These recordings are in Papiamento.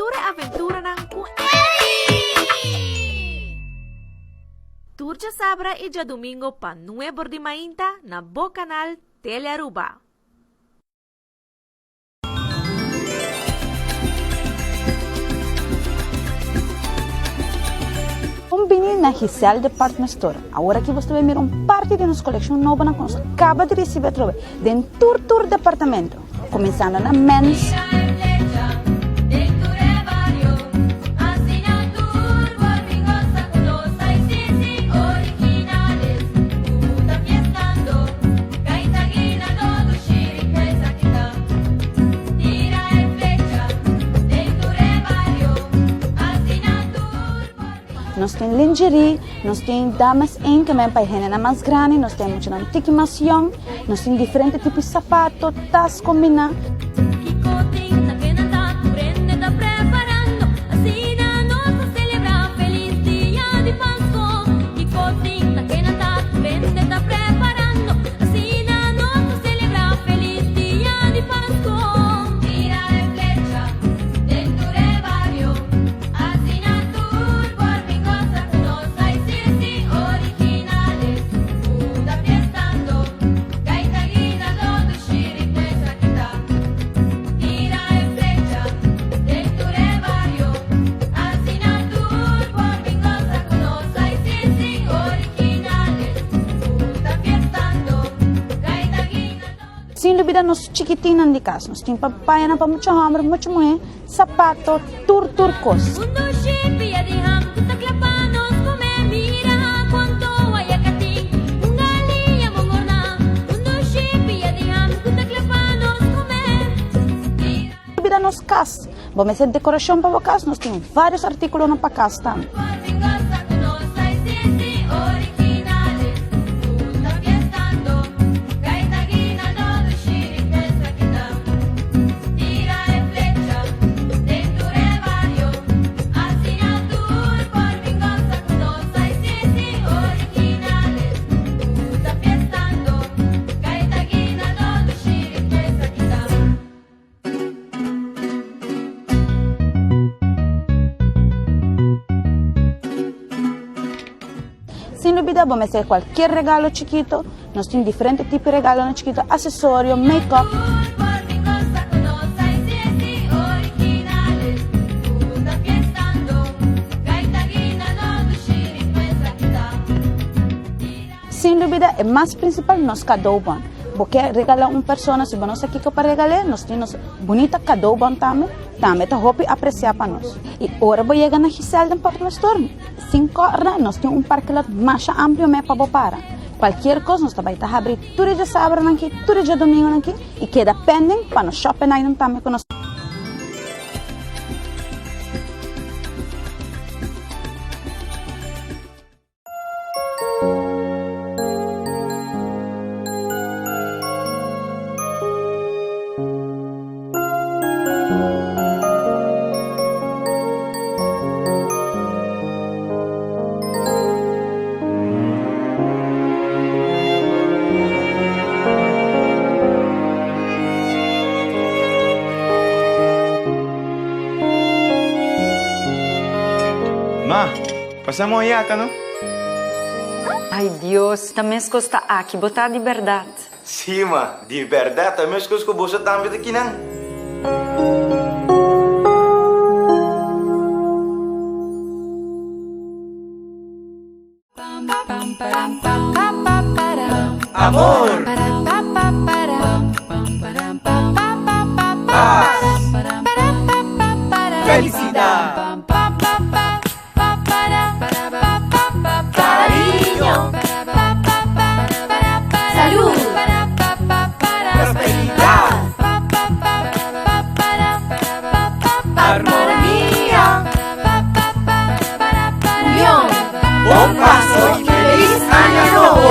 tur e aventuranan ku Ellie! Tur djasabra i djadumingo pa nuebor di mainta na bo kanal Telearuba. Bon bini na Giselle Department Store. Awor aki bos ta bay mira un parti di nos coleccion nobo nan cu nos caba di ricibi atrobe den tur tur departamento, cuminsando na Men's. Nos tin lingerie, nos tin dames enkemen pa e hendenan mas grandi, nos tin muchanan tiki mas yong, nos tin diferente tipo di sapato, tas kombiná. Sin lubida nos chikitinnan di kas. Nos tin papayanan pa mucha hòmber, mucha muhé, sapato, tur tur kos. Lubida nos kas. Bo mester dekorashon pa bo kas, nos tin vários artíkulonan pa kas tambe. Sin lubida bo mester cualkier regalo chikito, nos tin diferente tipo di regalonan chikito, accesorio, make-up. Sin lubida e mas principal nos cadeaubon. Bo ke regala un persona si bo no sa kiko pa regal'é nos tin nos bunita cadeaubon tambe, tambe ta hopi aprecia pa nos. Y ora bo yega na Giselle den Portland Store sin corda nos tin un parkelot masha amplio me pa bo para. Cualkier cos nos ta bay ta habri tur e djasabranan aki, tur e djadomingonan aki y keda pending pa nos shopping night tambe cu nos. Ma, Pasa mooi aka no. Ay Dios, ta meskos ta aki bo ta di bèrdat. Sí ma, di bèrdat ta meskos ku boso tambe ta kinan. Amor! Paz! Felicidad! Cariño! Salud! Prosperidad! Armonía! Unión! Bon Paso y Feliz Aña Nobo!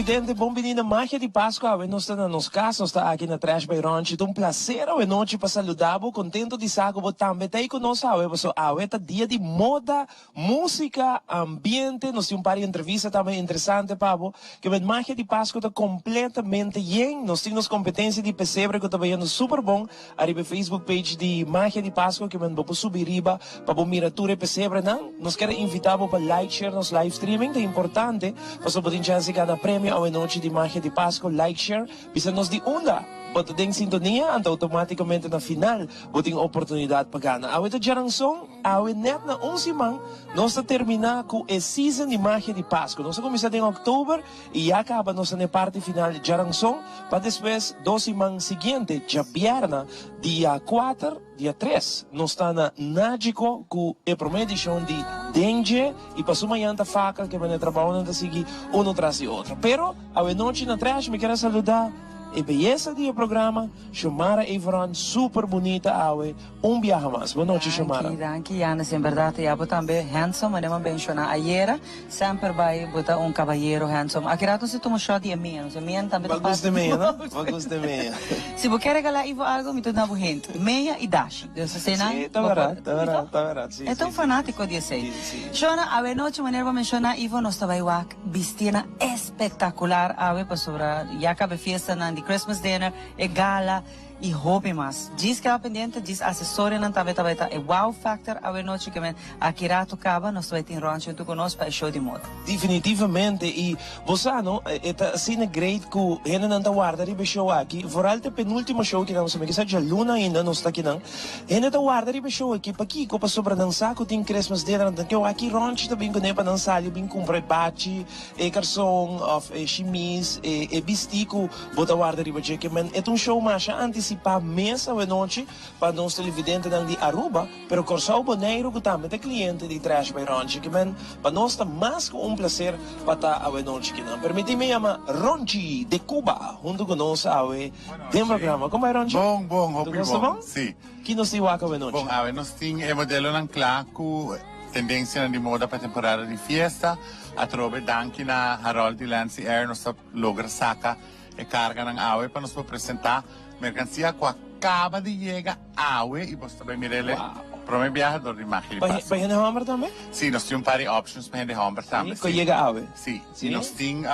Televidente, bon bini na Magia di Pasco. Awe nos ta na nos cas, nos ta aki na Trash by Ronchi. Ta un placer awe nochi pa saluda bo, contento di sa cu bo tambe ta ey cu nos awe, pasobra awe ta dia di moda, musica, ambiente. Nos tin un par di entrevista tambe interesante pa bo. Ke met Magia di Pasco ta completamente yen. Nos tin nos competencia di pesebre cu ta bayendo super bon ariba e Facebook page di Magia di Pasco, ke men bo por subi riba pa bo mira tur e pesebrenan. Nos kier a invita bo pa like, share nos live streaming. Ta importante pasobra bo tin chance di gana premio awe nochi di Magia di Pasco. Like, share, bisa nos di unda bo ta den sintonia, anto automaticamente na final bo tin oportunidad pa gana. Awe ta djaranson, awe net na un siman nos ta termina cu e season di Magia di Pasco. Nos a cuminsa den october y ya caba nos ta na e parti final djaranson pa despues dos siman siguiente djabierna dia cuater, Dia tres nos ta na Nagico cu e prome edicion di Dengue y paso mañan ta faca ke mane trabaonan ta sigui uno tras di otro. Pero awe nochi na Trash mi kier a saluda e beyesa di e programa, Xiomara Everon, super bunita awe un biaha mas. Bon nochi Xiomara. Danki, danki Janis, en berdad ya bo tambe handsome, manera mi a menciona ayera, semper bay bo ta un cabayero handsome. Aki rato nos ta tuma shot di e mea, nos e mea tambe ta Bo gusta e mea, no? Bo gusta e mea. Si bo kier regala Ivo algo, mi ta duna bo hint. Meya y dashi. Dus eseinan Sí, ta bo por. bèrdat, ta bèrdat, ta bèrdat. Sí, E ta sí, un sí. fanátiko di esei. Sí, sí. Shona, awe nochi manera bo menshoná, Ivo, nos ta bai wak bistinan espektakular awe pasobra ya kaba e fiestanan di Christmas dinner, e gala y hopi mas. Djis keda pendiente, djis asesorionan tambe ta bai ta e wow factor awe nochi ke men aki rato kaba nos ta bai tin Ronchi huntu ku nos pa e show di moda. Definitivamente y Bo sa no, e ta asina great ku hendenan ta warda riba e show aki, vooral te penultimo show kinan, pasobra mi ke sa djaluna ainda nos ta kinan, hende ta warda riba e show aki, pakiko? Pasobra nan sa ku tin Christmas dinner, nan ta ke wak ki Ronchi ta bin kuné pa nan sali bin kumpra e bachi, e karson òf e shimis, e e bistí ku bo ta warda riba dje. Ke men e ta un show masha antisipá mes awenochi pa nos televidentenan di Aruba. Pero Kòrsou Boneiru ku tambe ta kliente di Trash by Ronchi ki men pa nos ta mas ku un plaser pa ta awe nochi kinan. Permití mi yama Ronchi de Cuba huntu ku nos awe den programa. Kon bai Ronchi? Bon, bon, hopi Tur kos ta bon. bon? Sí. Ki nos tin wak awe nochi? Bon, awe nos tin e modelonan kla ku tendensianan di moda pa e temporada di fiesta. Atrobe danki na Harold di Lancy Air nos ta logra saka e karganan awe pa nos por presentá merkansia ku a kaba di yega awe i bos ta bai mira el e prome biaha dor di Magia di Pa Pascua. hende homber tambe? Sí, nos tin un par di options pa hende homber tambe, Sí, ku sí. yega awe? Sí, Sí? i nos tin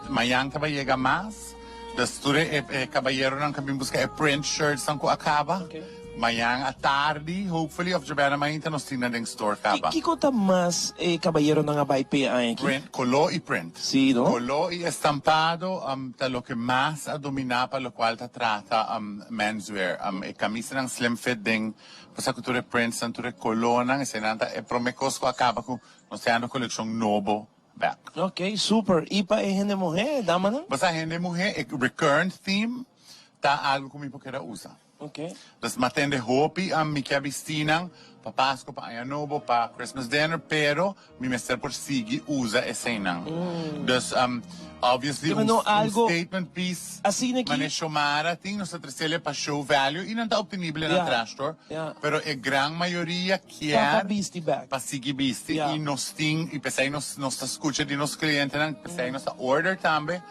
mañan ta bai yega mas. Dus tur e e kabayeronan ku a bin buska e print shirtsnan ku a kaba. Okay. Mañan atardi, hopefully, of djabièrnè mainta nos tin nan den store kaba. Kiko ta mas e kabayeronan a bai p'e aña aki? Print, koló i print. Sí, no? Koló i estampado ta loke mas a dominá pa lokual ta trata menswear. E kamisanan slim fit den bo sa ku tur e printsnan, tur e kolónan, eseinan ta e promé kos ku a kaba ku nos ta hando kolekshon nobo bèk. Ok, super. I pa e hende muhé, damanan? Bo sa hende muhé, e recurrent theme ta algu ku mi por keda usa. Ok. Dus m'a tende hopi a mi ke a bisti nan pa Pasco, pa Aña Nobo, pa Christmas dinner, pero mi mester por sigui usa eseinan. Dus obviously Pero un no un algo statement piece asina ki. mane Xiomara tin, nos ta tresele pa show value y nan ta obtenible na Ya, trash store, ya. pero e gran mayoria Ta pa kier bisti bek. pa sigui bisti Ya. y nos tin, y p'esei nos nos ta scucha di nos clientenan, p'esei nos ta order tambe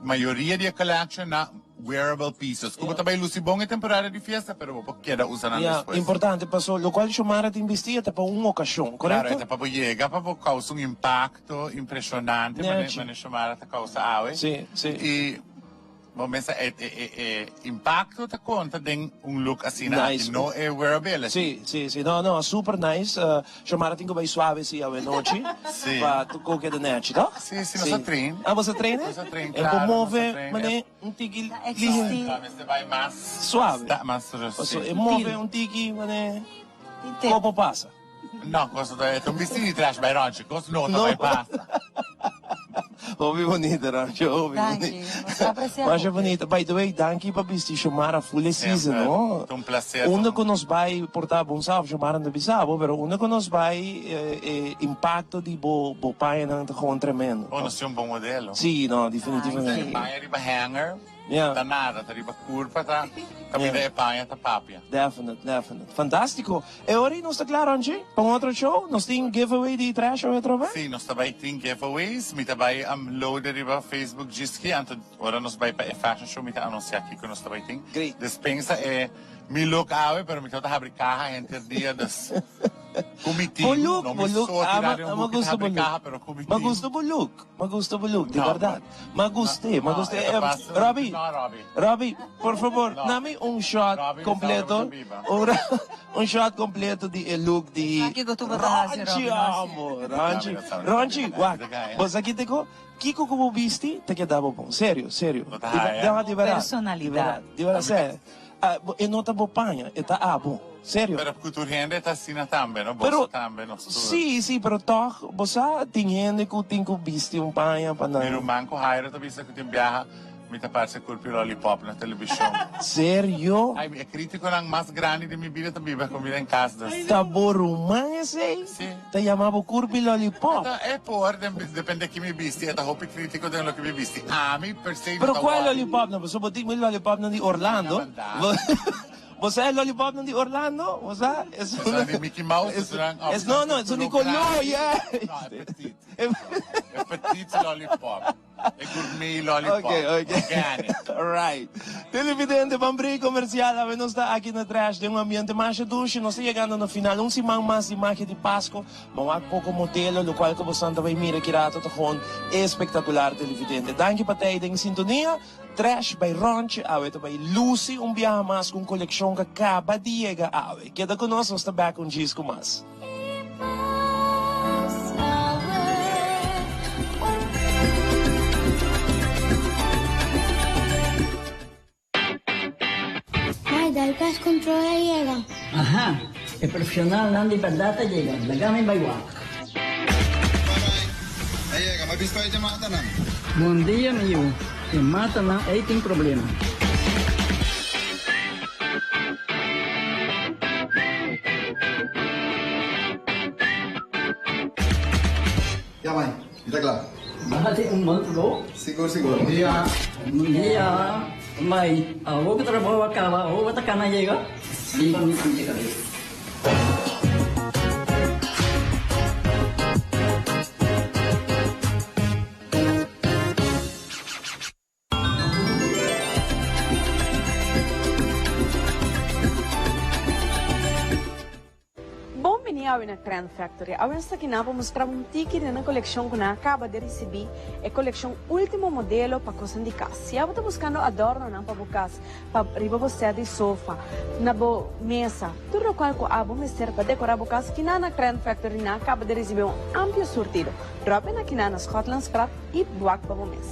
Mayoria di e collection na wearable pieces cu bo ta bay luci bon e temporada di fiesta pero bo por keda usa nan Ya, despues. importante paso locual Xiomara tin bisti e ta pa un ocasion, Claro, correcto? e ta pa bo yega pa bo causa un impacto impresionante mane Nechi. mane Xiomara ta causa awe. Sí, sí. Y bo mester e e e e impacto ta conta den un look asina aki, Nice. no e wearability. Sí, sí, sí. No, no, super nice. Xiomara tin cu bay suave si awe nochi. Sí. Pa tur cu keda nechi, toch? Sí, sí, nos a train. Ah, boso a train? Nos a train, E por claro, nos a move, train. mane, un tiki Ta lihe. existi. Pa mester bay mas. Suave. Ta, mas rustig. Paso e move un tiki, mane, Tin tempo. ko por pasa. No, cos no ta, e ta un bisti di trash bay Ronchi, cos no ta No. bay pasa. Hopi bonita, Ronchi, hopi Danki, bonita. nos ta aprecia Masha hopi. bonita. By the way, danki pa bisti Xiomara full e season, Semper. no? Ta un placer. Unda cu nos bay, por ta bon sa of Xiomara no ta bisa bo, pero unda cu nos bay, e impacto di bo, bo pañanan ta gewoon tremendo. Bo nos tin un bon modelo. Sí, no, definitivamente. Paña riba hanger. Ta nada, ta riba curpa ta caminda e paña ta papia. Definite, definite. Fantastico. E ora nos ta cla, Ronchi, pa un otro show. Nos tin giveaway di Trash awe atrobe? Si, nos ta bay tin giveaways. Mi ta bay load riba Facebook djis anto ora nos bay pa e fashion show mi ta anuncia kico nos ta bay tin. Great. Despensa e mi look awe, pero mi tabata habri caha henter dia, dus cu mi tin, Bo look, no bo mi look, so tira ama, den un ama buki gusta bo habri look. caha, pero cu mi Ma tin. gusta bo look, ma gusta bo look, di No, berdad. Ma gust'é, ma no, gust'é. e ta pasa- Robbie, no, Robbie. Robbie, por favor, No. nami un shot Robbie, mi completo. sa ora bo ta biba. Un shot completo di e look di Sa kiko tu bo ta hasi, Ronchi, Robbie, no hasi. amo, Ronchi. Robbie, sabi. Ronchi, wak, Sabi. bo sa kiko ko? Kiko ku bo bisti ta keda bo bon. Serio, serio. Bo ta haya. Di berdad. Personalidad. Di berdad, serio. Ah, e no ta bo paña, e ta abo. Serio. Pero cu tur hende ta asina tambe, no? Boso Pero, tambe, nos tur. sí, sí, pero toch, bo sa tin hende cu tin cu bisti un paña pa Mi nan. ruman cu Jairo ta bisa cu tin biaha mi ta parce Curpi Lollipop na television. Serio? Ay, e criticonan mas grandi di mi bida ta biba cu mi den cas, dus. Ta bo ruman esey? Sí. Ta yama bo Curpi Lollipop? Ta, e por, den, depende ki mi bisti, e ta hopi critico den loke mi bisti. Ami per se no Pero ta cual worry. lollipop no? Pasobra bo tin mi lollipopnan di Orlando. Bo- Bo sa e lollipopnan di Orlando? Bo sa? Es un di Mickey Mouse, es un Es, no, no, es un di color, yeah. No, e petit. E petit lollipop. E gourmet lollipop. Ok. Organic. Right. Televidente, ban break comercial. Awe nos ta aki na Trash den un ambiente masha dushi. Nos ta yegando na final. Un siman mas di magia di Pasco. Ma wak poco modelo, locual cu bosan ta bay mira ki rato ta gewoon espectacular, televidente. Danki pa tey den sintonia. Trash by Ronchi awe ta bay luci un biaha mas cu un coleccion cu a caba di yega awe. Keda cu nos, nos ta back un djis cu mas. Mai, dal pest control a yega. Aha, e profesionalnan di berdad a yega, laga mi bai wak. A yega, mi a bisto e matanan. Bon dia mi yu, e matanan ei tin problema. Ya mai, mi ta kla. Bati un bon trabou. Sigur, sigur. Bon dia. Bon dia. Mai, awor ku trabou a kaba, awor bo ta kana yega? Riba mi pia kabes. Bon bini awe na Trend Factory. Awe nos ta kinan pa mustra bo un tiki den e kolekshon ku nan a kaba di risibí, e kolekshon último modelo pa kosnan di kas. Si abo ta buskando adòrnonan pa bo kas, pa riba bo sèt di sofa, na bo mesa, tur lokual ku abo mester pa dekorá bo kas, kinan na Trend Factory nan a kaba di risibí un amplio surtido. Dròp e na kinan na Schotlandstraat i wak pa bo mes.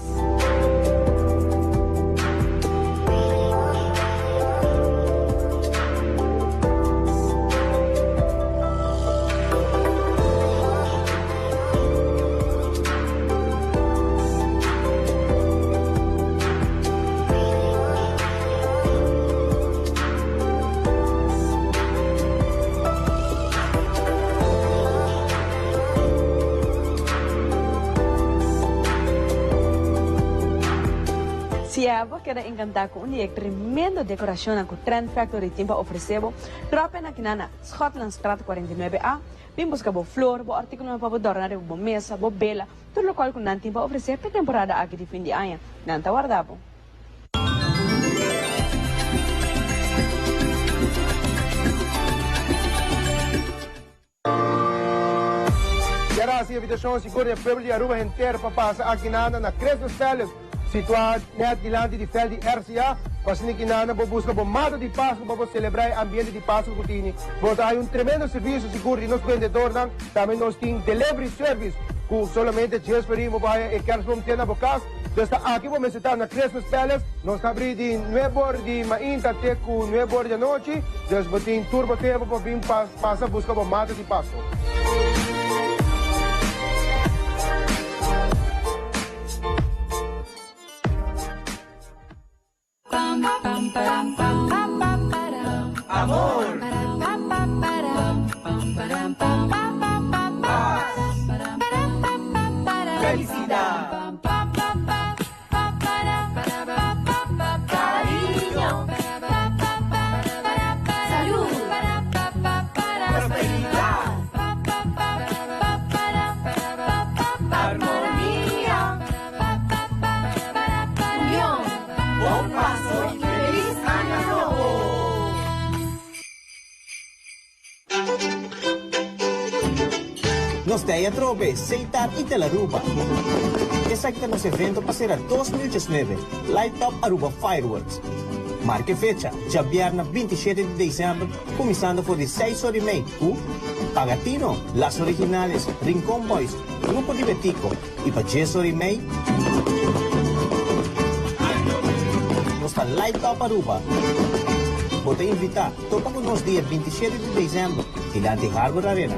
Si abo keda encanta cu un di e tremendo decoracionnan cu Trend Factory tin pa ofrece bo, drop en aki na Schotlandstraat 49 A. Bin busca bo flor, bo articulonan pa bo dorna riba bo mesa, bo bela, tur locual cu nan tin pa ofrece p'e temporada aki di fin di aña. Nan ta warda bo. Kier a haci invitacion sigur den pueblo di Aruba henter pa pasa aki nana na Christmas Palace, situa net dilanti di veld di RCA. Pa asina ki nana bo busca bo mata di Pascu pa bo celebra e ambiente di Pascu cu tini. Bo ta haya un tremendo servicio sigur di nos bendedornan. Tambe nos tin delivery service cu solamente djes perin bo por haya e kerstboom te na bo cas. Dus ta aki bo mester ta na Christmas Palace. Nos ta abri di nuebe or di mainta te cu nuebe or di anochi. Dus bo tin tur bo tempo pa bin pasa busca bo mata di Pasco. Amor. Paz. Felicidad. Nos ta ei atrobe, Seitar y Telaruba. Esaki ta nos evento pa sera 2019, Light Up Aruba Fireworks. Marca e fecha, djabièrna 27 di december, cuminsando for di seis or y mei cu Pagatino, Las Originales, Rincon Boys, Grupo di Betico y pa dies or y mei, Nos ta Light Up Aruba. Bo ta invita. Topa cu nos dia 27 di december dilanti Harbor Arena.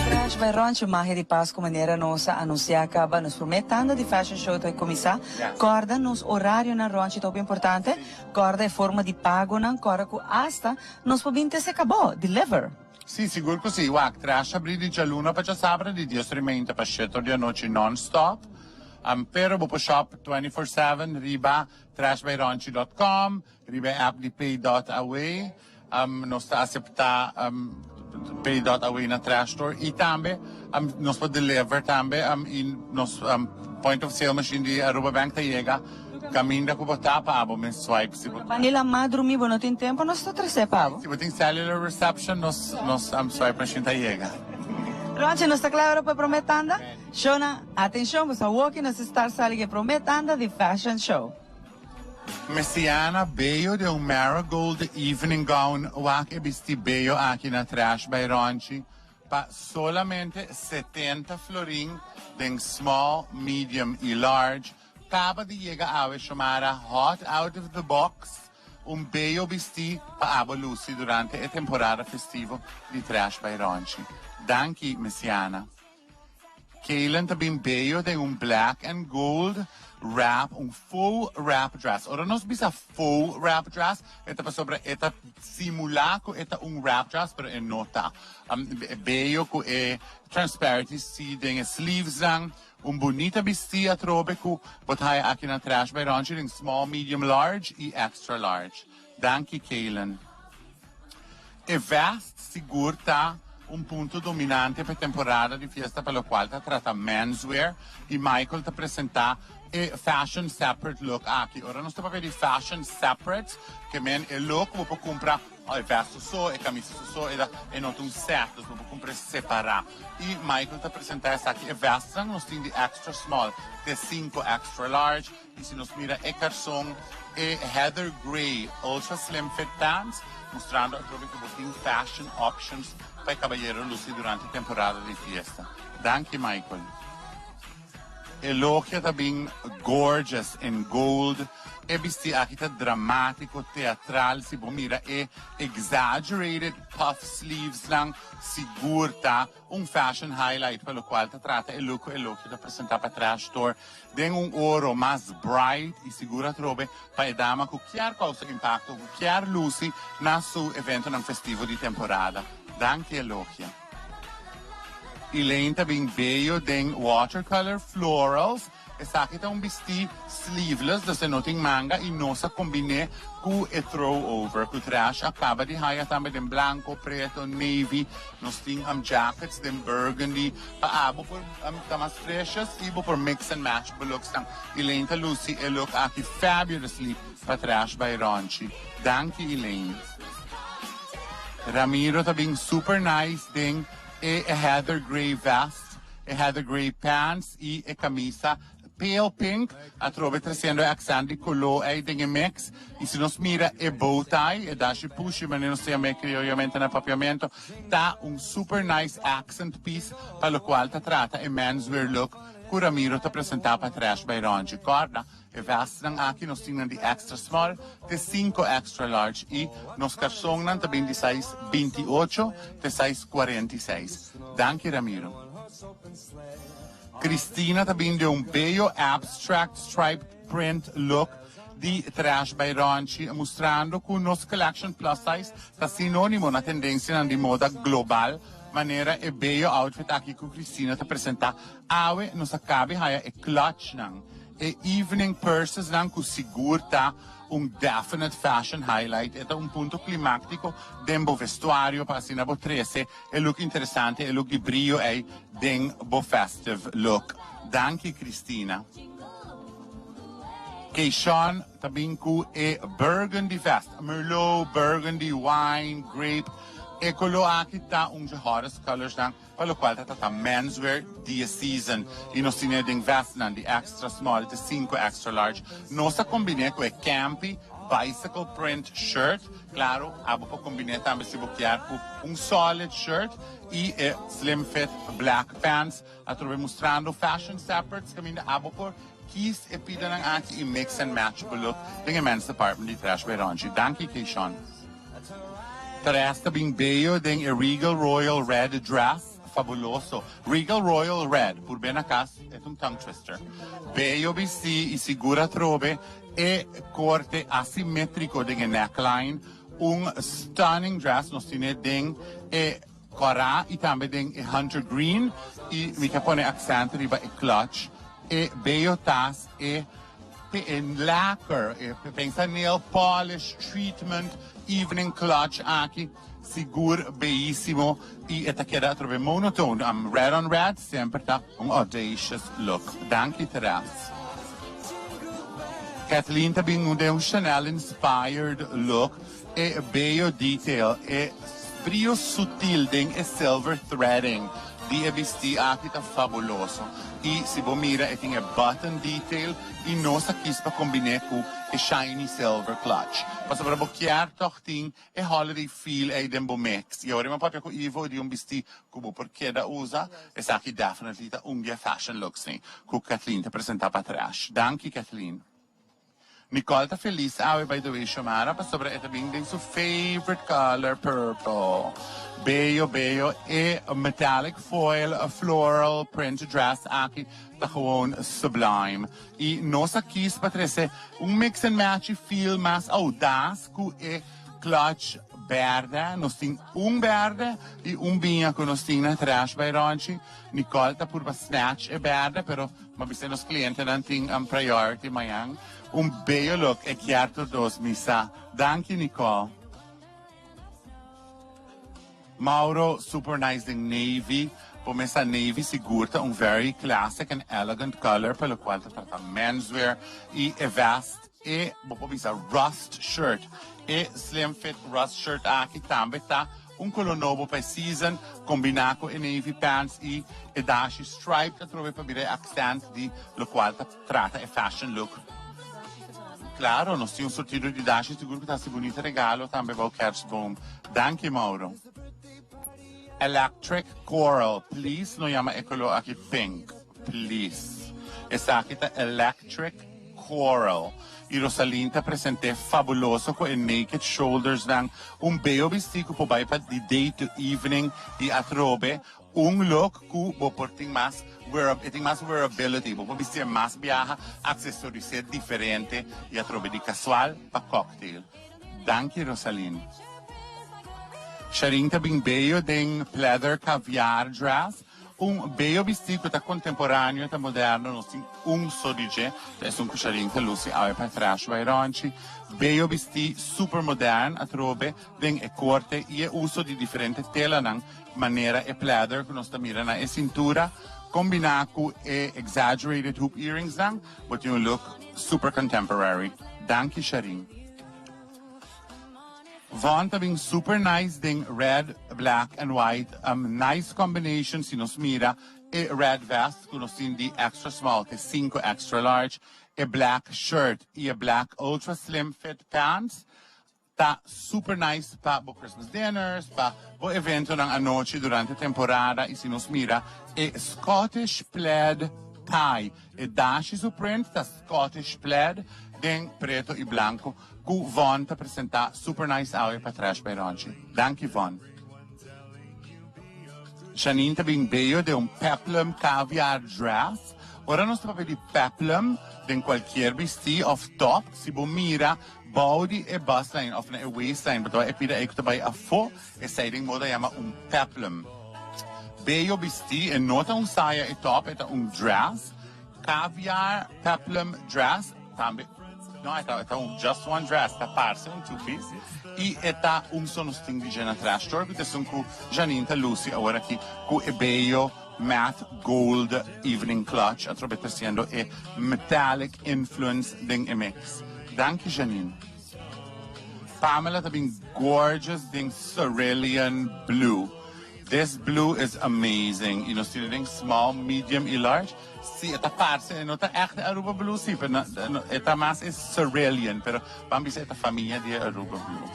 Trash by Ronchi, Magia di Pascu manera nos a anuncia caba nos prome tanda di fashion show ta cuminsa. Corda nos horarionan Ronchi ta hopi importante. Corda e forma di pagonan, corda cu hasta nos por bin tese cabo, deliver. Si, sigur cu si. Wak, Trash a bri di djaluna pa djasabra di dies or y meinta pa shete or di anochi non-stop. Pero bo por shop 24/7 riba trashbyronchi dot com, riba e app di Pay dot Away. Nos ta acepta Pay dot Away na Trash Store y tambe nos por deliver tambe y nos point of sale machine di Aruba Bank ta yega caminda cu bo ta pa abo mes swipe si bo. Bani la madrumi bo no tin tempo nos ta trece pa bo. Si bo tin cellular reception nos swipe machine ta yega. Ronchi nos ta cla ora pa e prome tanda? Shownan atencion boso awoki nos ta start sali cu e prome tanda di fashion show. Mesiana beyo den un marigold evening gown wak e bisti beyo aki na Trash by Ronchi pa solamente 70 florin den small, medium y large. Caba di yega awe Shomara hot out of the box un beyo bisti pa abo luci durante e temporada festivo di Trash by Ronchi. Danki Mesiana. Kaylen ta bin beyo den un black and gold wrap, un full wrap dress. Ora nos bisa full wrap dress, e ta pasobra e ta simula cu e ta un wrap dress, pero e no ta. Beyo cu e transparency si den e sleevesnan, un bunita bisti atrobe cu bo ta haya aki na Trash by Ronchi den small, medium, large y extra large. Danki Kaylen. E vest sigur ta un punto dominante pa e temporada di fiesta pa locual ta trata menswear y Michael ta presenta e fashion separate look aki. Ora nos ta papia di fashion separate ke men e look bo por cumpra e vest su so, e camisa su so, e ta e no ta un set dus bo por cumpra e separa. Y Michael ta presenta esaki e vestnan nos tin di extra small te cinco extra large. Y si nos mira e carson, e heather grey ultra slim fit pants, mustrando atrobe cu bo tin fashion options pa e cabayero luci durante temporada di fiesta. Danki Michael. E logia ta bin gorgeous in gold. E bisti aki ta dramatico, teatral, si bo mira e exaggerated puff sleeves nan sigur ta Un fashion highlight pa locual ta trata e look cu e lookje ta presenta pa Trash Store den un oro mas bright y sigur atrobe pa e dama cu kier causa impacto, cu kier luci na su eventonan festivo di temporada. Danki Elogia. Elaine ta bin beyo den watercolor florals. Esaki ta un bistí sleeveless, dus e no tin manga y nos a combin'é cu e throw over cu Trash a caba di haya tambe den blanco, preto, navy. Nos tin jackets den burgundy pa abo por ta mas freshest y bo por mix and match bo looksnan. Elaine ta luci e look aki fabulously pa Trash by Ronchi. Danki Elaine. Ramiro ta bin super nice den e heather grey vest, e heather grey pants. I e camisa pale pink atrobe treciendo e accent di color ey den e mix. Y si nos mira e bow tie, e dashi pushi manera nos ta yama crioyamente na Papiamento, ta un super nice accent piece pa locual ta trata e menswear look cu Ramiro ta presenta pa Trash by Ronchi. Corda, e vestnan aki nos tin nan di extra small te cinco extra large y nos carsonnan ta bin di size 28 te size 46. Danki Ramiro. Cristina ta bin den un bello abstract striped print look di Trash by Ronchi, mustrando cu nos collection plus size ta sinonimo na tendencianan di moda global, manera e bello outfit aki cu Cristina ta presenta awe. Nos a cabe haya e clutchnan. E evening purses nan cu sigur ta un definite fashion highlight. E ta un punto climactico den bo vestuario pa asina bo trece e look interesante, e look di brio ey den bo festive look. Danki Cristina. Keyshawn ta bin cu e burgundy vest, merlot, burgundy, wine, grape. E color aki ta un dje hottest colors nan pa locual ta trata menswear di e season. Y nos tin e den vestnan di extra small te cinco extra large. Nos a combine cu e campy bicycle print shirt. Claro, abo por combine tambe si bo kier cu un solid shirt y e slim fit black pants. Atrobe mustrando fashion separates caminda abo por kies e pidanan aki y mix and match bo look den e men's department di Trash by Ronchi. Danki Keyshawn. Therese ta bin beyo den e Regal Royal Red dress fabuloso. Regal Royal Red, purbe na cas e ta un tongue twister. Beyo bisti y sigur atrobe e corte asimetrico den e neckline. Un stunning dress nos tine den e Kòrá i tambe den e hunter green i mi ta pone aksènt riba e clutch, e beyo tas, e e lacquer, e pensa nail polish treatment evening clutch aki sigur beyisimo i e ta keda atrobe monotone, red on red semper ta un audacious look. Danki Therese. Kathleen ta bin den un Chanel inspired look. E beyo detail, e brio sutil den e silver threading di e bistí aki ta fabuloso. I si bo mira e tin e button detail i nos a kis pa kombin'é ku e shiny silver clutch. Pasobra bo kier tòg tin e holiday feel ei den bo mix. I awor mi a papia ku Ivo di un bistí ku bo por keda usa, esaki definitely ta un di e fashion looks ei ku Kathleen ta presentá pa Trash. Danki Kathleen. Nicole ta feliz awe by the way Xiomara pasobra e ta bin den su favorite color purple. Beyo beyo e metallic foil floral print dress aki ta gewoon sublime. Y nos a kies pa trece un mix and match y feel mas audaz cu e clutch berde. Nos tin un berde y un biña cu nos tin na Trash by Ronchi. Nicole ta purba snatch e berde pero Ma bisa nos clientenan tin un priority mañan. Un bello look e kier tur dos mi sa. Danki Nicole. Mauro super nice den navy. Bo mes sa navy sigur ta un very classic and elegant color pa locual ta trata menswear y e vest e bo por bisa rust shirt. E slim fit rust shirt aki tambe ta Un color nobo pa e season, combina cu e navy pants y e dashi striped atrobe pa bira e accent di locual ta trata e fashion look. Claro, nos tin un surtido di dashi sigur cu ta haci bunita regalo tambe bou kerstboom. Danki Mauro. Electric coral, please no yama e color aki pink, please. Esaki ta electric coral. Y Rosalyn ta present'é fabuloso cu e naked shoulders nan, un beyo bisti cu por bay pa di day to evening y atrobe un look cu bo por tin mas wear, e tin mas wearability, bo por bistié mas biaha, accesoris'é diferente y atrobe di casual pa cocktail. Danki Rosalyn. Sharin ta bin beyo den pleather caviar dress. Un beyo bistí ku ta kontemporáneo, ta moderno, nos tin un so di dje, ta esun ku Sharin ta lusi awe pa trash bai rònchi. Beyo bistí super modern atrobe den e korte i e uso di diferente telanan manera e pleather ku nos ta mira na e sintura kombiná ku e exaggerated hoop earringsnan, bo tin un look super contemporary. Danki Sharin. Von ta bin super nice den red, black and white, um nice combination si nos mira e red vest cu nos tin di extra small te cinco extra large, e black shirt y e black ultra slim fit pants ta super nice pa bo Christmas dinners, pa bo eventonan anochi durante temporada y si nos mira e Scottish plaid tie, e dashi su print ta Scottish plaid den preto y blanco. Ku Von ta presenta super nice awe pa Trash by Ronchi. Danki Von. Janine ta bin beyo den un peplum caviar dress. Ora nos ta papia di peplum den cualkier bisti of top, si bo mira bou di e bustline of na e waistline bo ta wak e pida ey cu ta bay afo, esey den moda yama un peplum. Beyo bisti, e no ta un saya e top, e ta un dress. caviar peplum dress, tambe no e ta e ta un just one dress, ta parse un two piece y e ta un so nos tin di dje na Trash Store cu ta esun cu Janine ta luci awor aki cu e beyo matte gold evening clutch atrobe ta siendo e metallic influence den e mix. Danki Janine. Pamela ta bin gorgeous den cerulean blue. This blue is amazing y nos tine den small, medium y large. Si e ta parce, e no ta echt e Aruba blue si, pero e ta mas e cerulean, pero ban bisa e ta famia di e Aruba blue.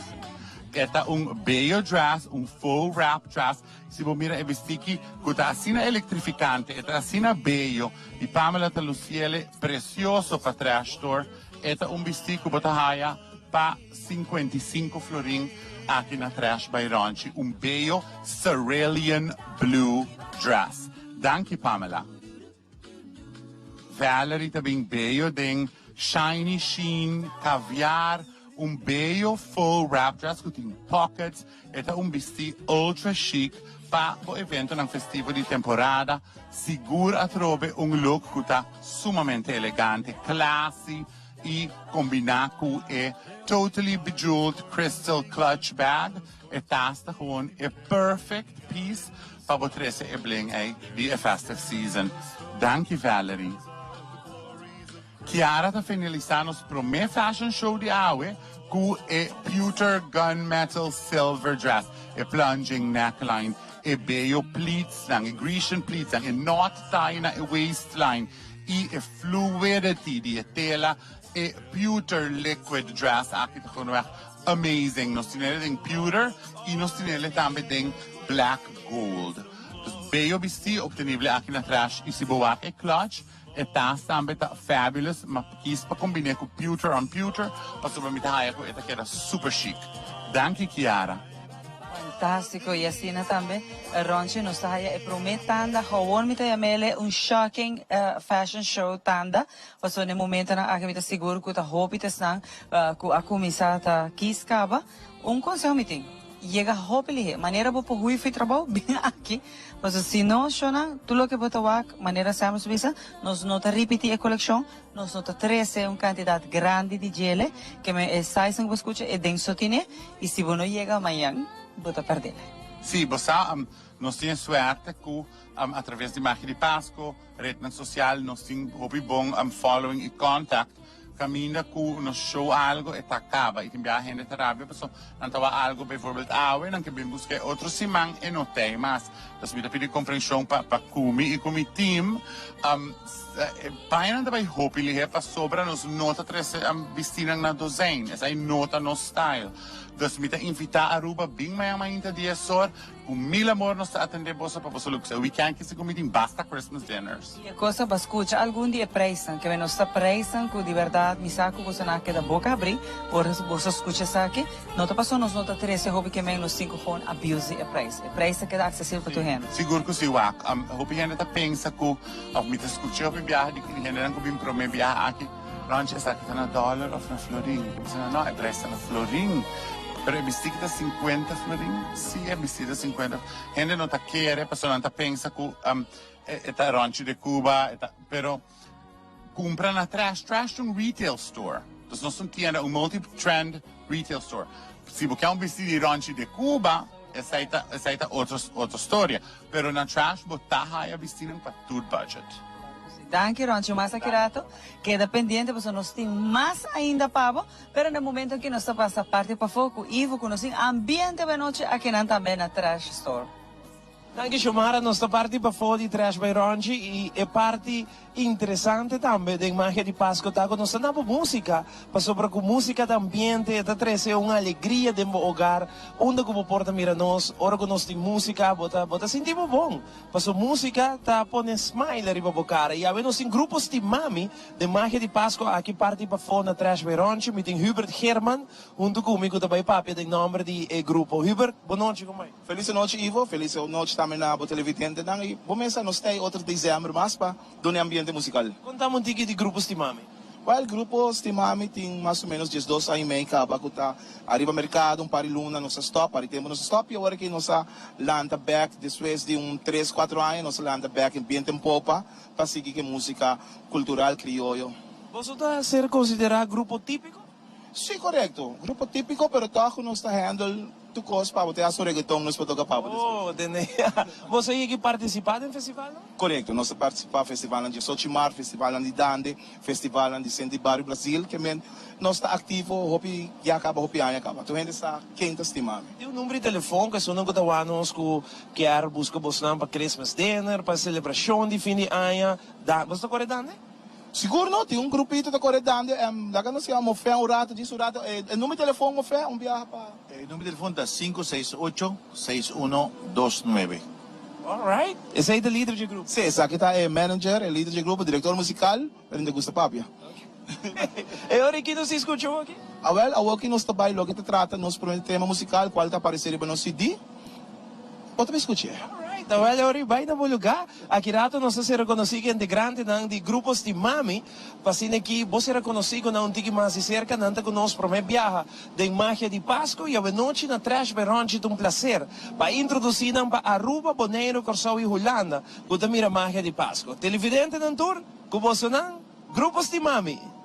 E ta un bello dress, un full wrap dress. Si bo mira e bistiki cu ta asina electrificante, e ta asina bello y Pamela ta luciele precioso pa Trash Store. E ta un bistí ku bo ta haya pa 55 florin aki na Trash by Ronchi, un beyo cerulean blue dress. Danki Pamela. Valerie ta bin beyo den shiny sheen caviar, un beyo full wrap dress ku tin pockets. E ta un bistí ultra chic pa bo eventonan festivo di temporada. Sigur atrobe un look ku ta sumamente elegante, classy y combina cu e totally bejeweled crystal clutch bag, e tas ta gewoon e perfect piece pa bo trece e bling ey di e festive season. Danki Valerie. Kiara ta finalisa nos prome fashion show di awe cu e pewter gunmetal silver dress, e plunging neckline, e beyo pleatsnan, e Grecian pleatsnan, e knot tie na e waistline y e fluidity di e tela. E pewter liquid dress aki ta gewoon echt amazing. Nos tinele den pewter y nos tinele tambe den black gold. Dus beyo bisti obtenible aki na Trash y si bo wak e clutch, E tas tambe ta fabulous, ma kies pa combine cu pewter on pewter pasobra mi ta haya cu e ta keda super chic. Danki Kiara. Fantastico y asina tambe Ronchi nos ta haya e prome tanda gewoon mi ta yamele un shocking fashion show tanda pasobra na e momentonan aki mi ta sigur cu ta hopi ta esnan cu a cuminsa ta kies caba un conseho mi tin yega hopi lihe manera bo por huy fi trabou bin aki Pasobra si no, shona, tur loke bo ta wak, manera Samuel bisa, nos no ta ripití e kolekshon, nos no ta trese un kantidat grandi di djele, ke men e sizenan ku bo skucha e den so tine, i si bo no yega mañan, bo ta pèrdele. Sí, bo sa, nos tin e suerte ku atraves di Magia di Pasco, retnan sosial, nos tin hopi bon following i contact. Caminda cu nos show algo e ta caba y tin biaha hende ta rabia paso nan ta wak algo bijvoorbeeld awe nan ke bin busca e otro siman e no tey mas. Dus mi ta pidi comprension pa pa cu mi y cu mi team. Pañanan ta bay hopi lihe pasobra nos no ta trece bistinan na dozijn esai no ta nos style. Dus mi ta invita Aruba bin mañan mainta dies or. Cu mil amor nos ta atende boso pa boso luxa. We can kisi cu mi tin basta Christmas dinners. I e cosa pa scucha algun di e prijsnan, keme nos ta prijsnan cu di berdad mi sa cu boso nan a keda boca habri ora boso scucha esaki. No ta pasobra nos no ta trece hopi keme nos tin cu gewoon abuse di e prijs. E prijs ta keda accesible pa tur hende. Sigur cu si wak. Hopi hende ta pensa cu, of mi ta scucha hopi biaha di hendenan cu bin prome biaha aki, Ronchi esaki ta na dollar of na florin? Mi bisa nan, no, e prijs ta na florin. Pero e bisti ki ta sinkuenta florin? Sí, e bisti ta sinkuenta. Hende no ta kere pasobra nan ta pensa ku e ta Ronchi de Cuba, e ta, pero kumpra na Trash. Trash ta un retail store. Dus nos ta un tienda, un multi-trend retail store. Si bo ke un bisti di Ronchi de Cuba, esei ta, esei ta otro, otro storia. Pero na Trash bo ta haya bistinan pa tur budget. Danki Ronchi mas aki rato keda pendiente pasobra nos tin mas ainda pa bo pero na e momento aki nos ta pasa parti pafó ku Ivo ku nos tin ambiente awe nochi akinan tambe na Trash Store. Danki Xiomara, nos ta parti pafó di Trash by Ronchi y e parti interesante tambe den Magia di Pasco ta cu nos ta na bo musica pasobra cu musica ta ambiente e ta trece un alegria den bo hogar unda cu bo por ta mira nos ora cu nos tin musica bo ta bo ta sinti bo bon. Paso músika ta pone smile riba bo kara. I awe nos tin Grupo Stimami den Magia di Pasco aki parti pafó na Trash by Ronchi. Mi tin Hubert Geerman huntu ku mi ku ta bai papia den nòmber di e grupo. Hubert, bo nochi kon bai? Felis nochi Ivo, felis nochi tambe na bo televidentenan i bo mesa nos ta ei otro december mas pa duna e ambiente musical. Kontami un tiki di Grupo Stimami. Well, Grupo Stimami tin mas o menos 12 aña y mei caba cu ta ariba mercado, un par di luna nos a stop, par di tempo nos a stop y awor aki nos a lanta bek despues di un tres, cuatro aña nos a lanta bek en biento en popa pa sigui cu e musica cultural crioyo. Boso ta ser considera grupo tipico? Sí, corecto. Grupo tipico, pero toch cu nos ta handle tur cos pa bo te haci un reggaeton nos por toca pa bo despues. Oh, tende. Boso a yega participa den festivalnan? Corecto, nos ta participa festivalnan 18 maart, festivalnan di Dande, festivalnan di Centro di Bario Brasil, ke men nos ta activo hopi ya caba hopi aña caba. Tur hende sa ken ta stima mi. Tin un number di telefon cu esunnan cu ta wak nos cu kier busca bosnan pa Christmas dinner, pa celebracion di fin di aña. Da, boso ta core Dande? Sigur no, tin un grupito ta kore dande, laga nos yama Mofé un rato, djis un rato, e number di telefon Mofé, un biaha pa. E number di telefon ta 568 6129. Alright, esei ta lider dje grupo? Sí, esaki ta e manager, e lider dje grupo, director musical, pero mi ta gusta papia. E ora ki nos tin scucha awoki? Awel, awoki nos ta bai loke ta trata nos primer tema musical, cual ta aparece riba nos CD. Bo ta bay scuch'e. Alright, awel e ora y bay na bo lugar. Aki rato nos ta ser reconoci cu integrantenan di Grupo Stimami. Pa asina aki bo ser reconoci cu nan un tiki mas di cerca. Nan ta cu nos prome biaha den Magia di Pasco y awenochi na Trash by Ronchi ta un placer pa introduci nan pa Aruba, Boneiru, Corsou y Hulanda cu ta mira Magia di Pasco. Televidentenan tur, cu bosonan, Grupo Stimami!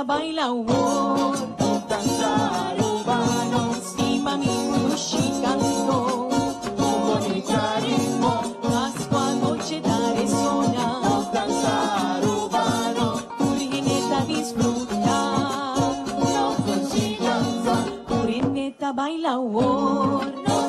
baila awor. Danza Arubano, stima mi dushi canto. Bonita ritmo, Pascua noche ta resona. Danza Arubano, tur hende ta disfruta. Tur hende ta baila awor.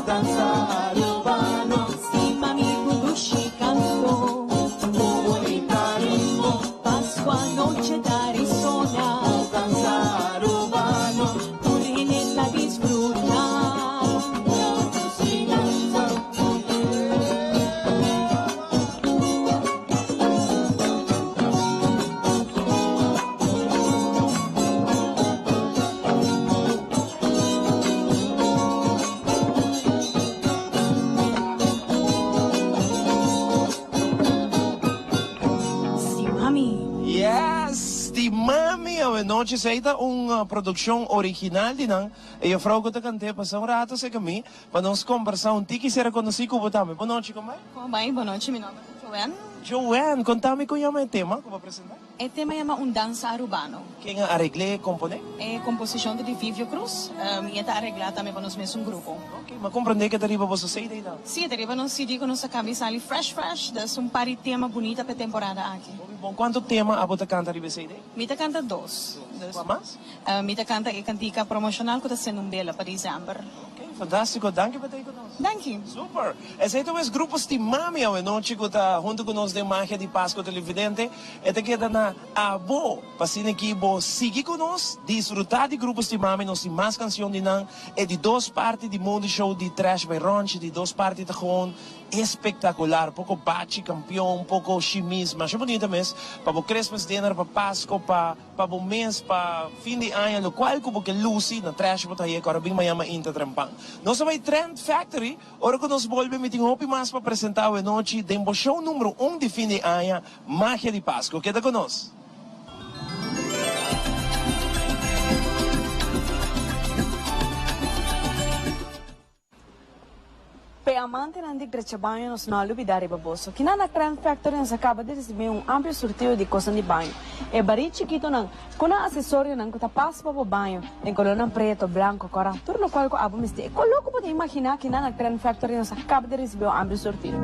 Danza Arubano, stima mi dushi canto. Bonita ritmo, Pascua noche ta resona. Danza Arubano, tur hende ta disfruta. Si mami. Yes! Di mami awe nochi esei ta un produccion original di nan. E juffrouw cu ta cant'e pasa un rato cerca mi pa nos combersa un tiki sera conoci cu bo tambe. Bo nochi con bai? Con bai? Bo nochi, mi nomber ta Joanne. Joanne, conta mi con yama e tema cu bo a presenta? E tema yama Un Danza Arubano. Ken a aregl'é, komponé? E komposishon ta di Vivio Cruz i e ta areglá tambe pa nos mesun grupo. Ok, m'a komprendé ku e ta riba boso CD dan. Sí, e ta riba nos CD ku nos a kaba i sali fresh fresh. Dus un par di tema bunita pa e temporada aki. Hopi bon. Kuantu tema abo ta kanta riba e CD? Mi ta kanta dos. Dos. Kua mas? Mi ta kanta e kantika promoshonal ku ta sendo un bela pa desèmber. Ok, fantástiko. Danki pa ta ei ku nos. Danki. Super! Esei ta wes grupo Stimami awenochi ku ta huntu ku nos den Magia di Pasku Televidente. E ta keda na abo pa asina ki bo sigui ku nos, disfrutá di Grupo Stimami, nos tin mas kansion di nan. E di dos parti di Modi Show di Trash by Ronchi, di dos parti ta gewoon espektakular, poko bachi kampion, poko shimis, masha bunita mes pa bo Christmas dinner, pa Pasko, pa pa bo mes, pa fin di aña, lokual ku bo ke lusi na Trash bo ta haye ku ora bin mañana mainta trempan. Nos a bai Trend Factory. Ora ku nos bolbe mi tin hopi mas pa presentá awe nochi den bo show numero un di fin di aña, Magia di Pasco. Keda ku nos! P'e amantenan di drecha baño nos no a lubidá riba boso. Kina na Trend Factory nos a kaba di risibí un amplio surtido di kosnan di baño. E barí chikitonan ku nan asesorionan ku ta pas pa bo baño den kolornan preto, blanko, kòrá, tur lokual ku abo mester. E koló ku bo ta imaginá kina na Trend Factory nos a kaba di risibí un amplio surtido.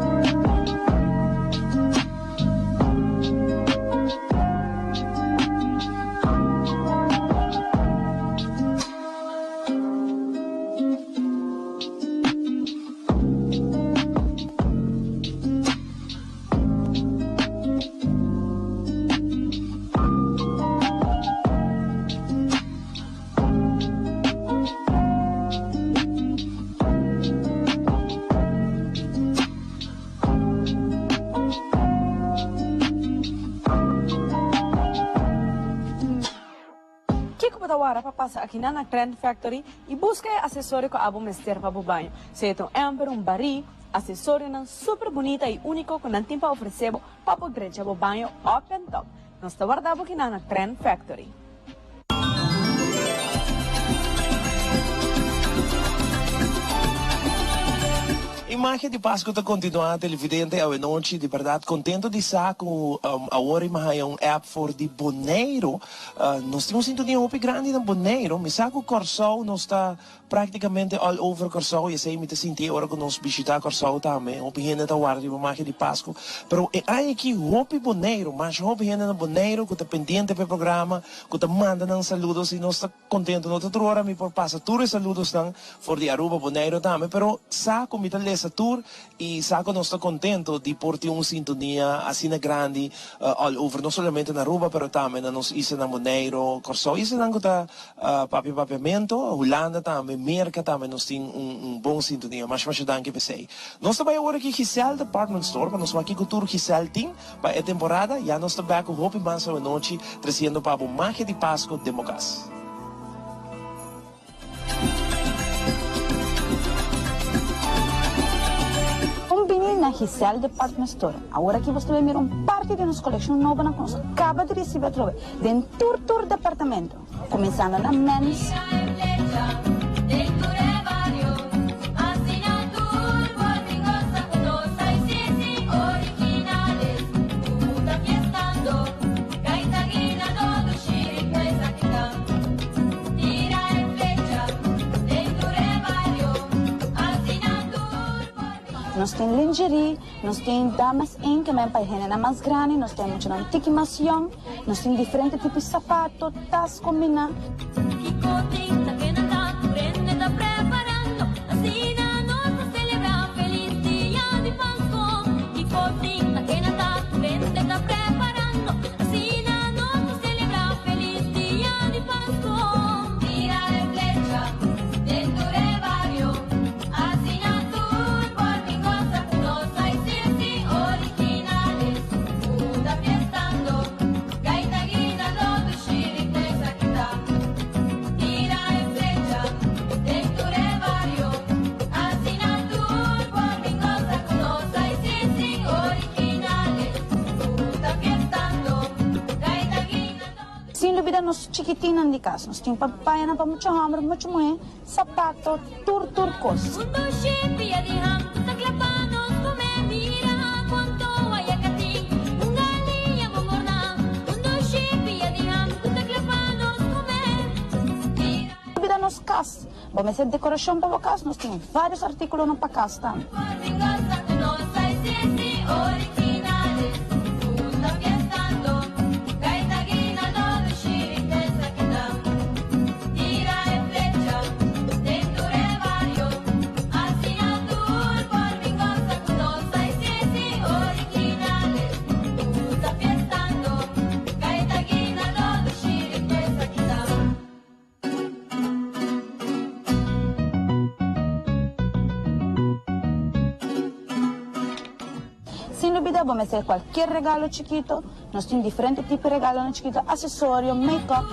Kiko bo ta wara pa pasa akinan na Trend Factory i buska e asesorio ku abo mester pa bo baño? Sea ta un ember, un barí, asesorionan super bunita i úniko ku nan tin pa ofresé bo pa bo drecha bo baño up and top. Nos ta warda bo kinan na Trend Factory. E magia di Pascu ta continua televidente awenochi di berdad contento di sa cu awor mi haya un app for di Boneiro. Nos tin un sintonia hopi grandi na Boneiro. Mi sa cu Corsou nos ta practicamente all over Corsou y esey mi ta sinti ora cu nos bishita Corsou tambe. Hopi hende ta warda riba magia di Pascu. Pero e aña aki hopi Boneiro, masha hopi hende na Boneiro cu ta pendiente pa e programa, cu ta manda nan saludos y nos ta Contento no ta tur ora mi por pasa tur e saludosnan for di Aruba, Bonaire tambe, pero sa cu mi ta lesa tur y sa cu nos ta contento di por tin un sintonia asina grandi all over, no solamente na Aruba pero tambe na nos islanan Bonaire, Corsou, islanan cu ta papia papiamento, Hulanda tambe, Merca tambe nos tin un bon sintonia. Masha masha danki p'esey. Nos ta bay awor aki Giselle Department Store pa nos wak kico tur Giselle tin. Pa e temporada ya nos ta bek ku hopi mas awenochi tresiendo pa bo magia di Pasco den bo kas. Bon bini na Giselle Department Store. Awor aki bos ta bay mira un parti di nos kolekshon nobonan ku nos a kaba di risibi atrobe den tur tur departamento, kuminsando na Men's, Nos tin lingerie, nos tin damas in ke men pa e hendenan mas grandi, nos tin muchanan tiki mas yong, nos tin diferente tipo sapato, tas kombiná. Sin lubida nos chikitinnan di kas. Nos tin pa pañanan pa mucha hòmber, mucha muhé, sapato, tur tur kos. Lubida nos kas. Bo mester dekorashon pa bo kas, nos tin vários artíkulonan pa kas tambe. Sin lubida bo mester cualkier regalo chikito, nos tin diferente tipo di regalonan chikito, accesorio, make-up.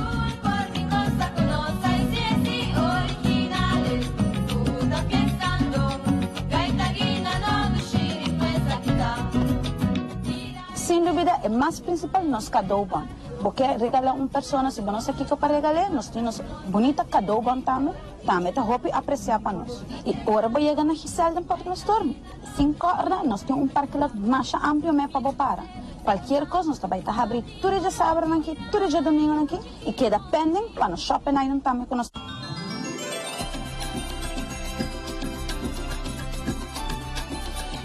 Sin lubida e mas principal nos cadeaubon. Bo ke regala un persona si bo no sa kiko pa regal'é, nos tin nos bunita cadeaubon tambe, tambe ta hopi aprecia pa nos. Y ora bo yega na Giselle den Portland Store, sin corda nos tin un parkelot masha amplio me pa bo para. Cualkier cos nos ta bay ta habri tur e djasabranan aki, tur e djadomingonan aki y keda pending pa nos shopping night tambe cu nos.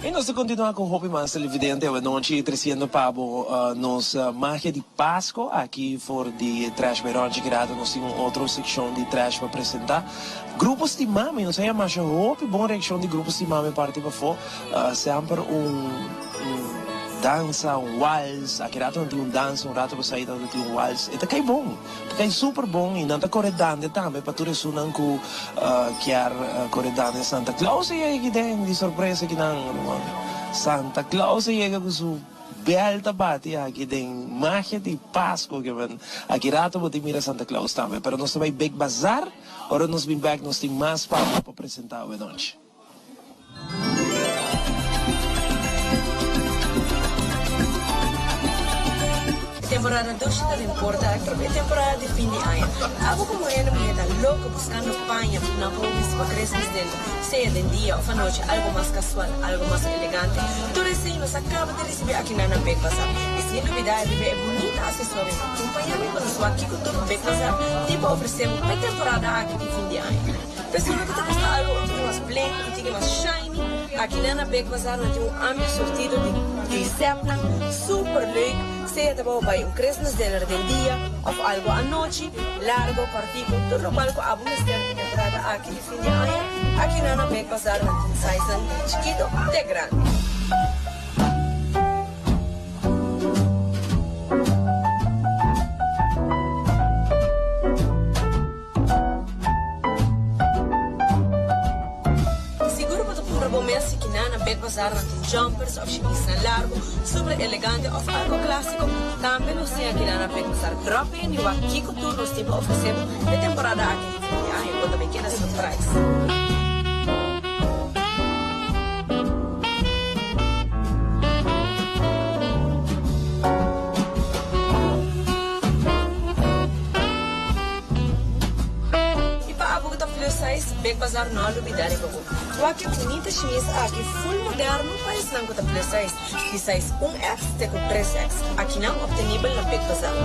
Y nos ta continua cu hopi mas televidente awe nochi treciendo pa bo nos magia di Pasco aki for di Trash by Ronchi Gerardo nos tin un otro seccion di Trash pa presenta. Grupo Stimami nos a haya masha hopi bon reaccion di Grupo Stimami parti pafo semper un danza un wals aki rato nan tin un danza un rato pasai nan tin un wals e ta cay bon. Ta kai super bon y nan ta kore dande tambe pa tur esunnan ku kier kore dande. Santa Claus a yega aki den di sorpresa kinan ruman. Santa Claus a yega ku su bel ta bati aki den magia di Pasco ke men. Aki rato bo tin mira Santa Claus tambe. Pero nos ta bai Big Bazaar ora nos bin bek nos tin mas pa bo pa presenta awe nochi. Temporada dushi ta den porta atrobe e temporada di fin di aña. Abo komo hende muhé ta loko buskando paña nan por bisti pa Christmas dinner, sea den dia òf anochi, algo mas kasual, algo mas elegante. Tur esei nos a kaba di risibí akinan na Big Bazaar. I sin lubidá riba e bunita asesorionan. Kumpañami pa nos wak kiko tur Big Bazaar tin pa ofresé bo p'e temporada aki di fin di aña. Persona ku ta gusta algu un tiki mas bling, un tiki mas shiny, aki nan na Big Bazaar nan tin un amplio surtido di di setnan super leuk, sea ta bo bai un Christmas dinner den dia of algu anochi, largo, kòrtiku, tur lokual ku abo mester di temporada aki di fin di aña, aki nan na Big Bazaar nan tin sizenan di chikito te grandi. Sigur bo ta puntra bo mes si kinan na Big Bazaar nan tin jumpers of shimisnan largo, super elegante of algo clasico. Tambe nos tin akinan na Big Bazaar. Drop in y wak kico tur nos tin pa ofrece bo e temporada aki di fin di aña. Bo ta bay keda surprise. I pa abo ku ta plus size, Big Bazaar no a lubidá riba bo. Wak e bunita shimis aki full moderno pa esnan ku ta plus size, di size un X te ku tres X. Akinan optenibel na Big Bazaar.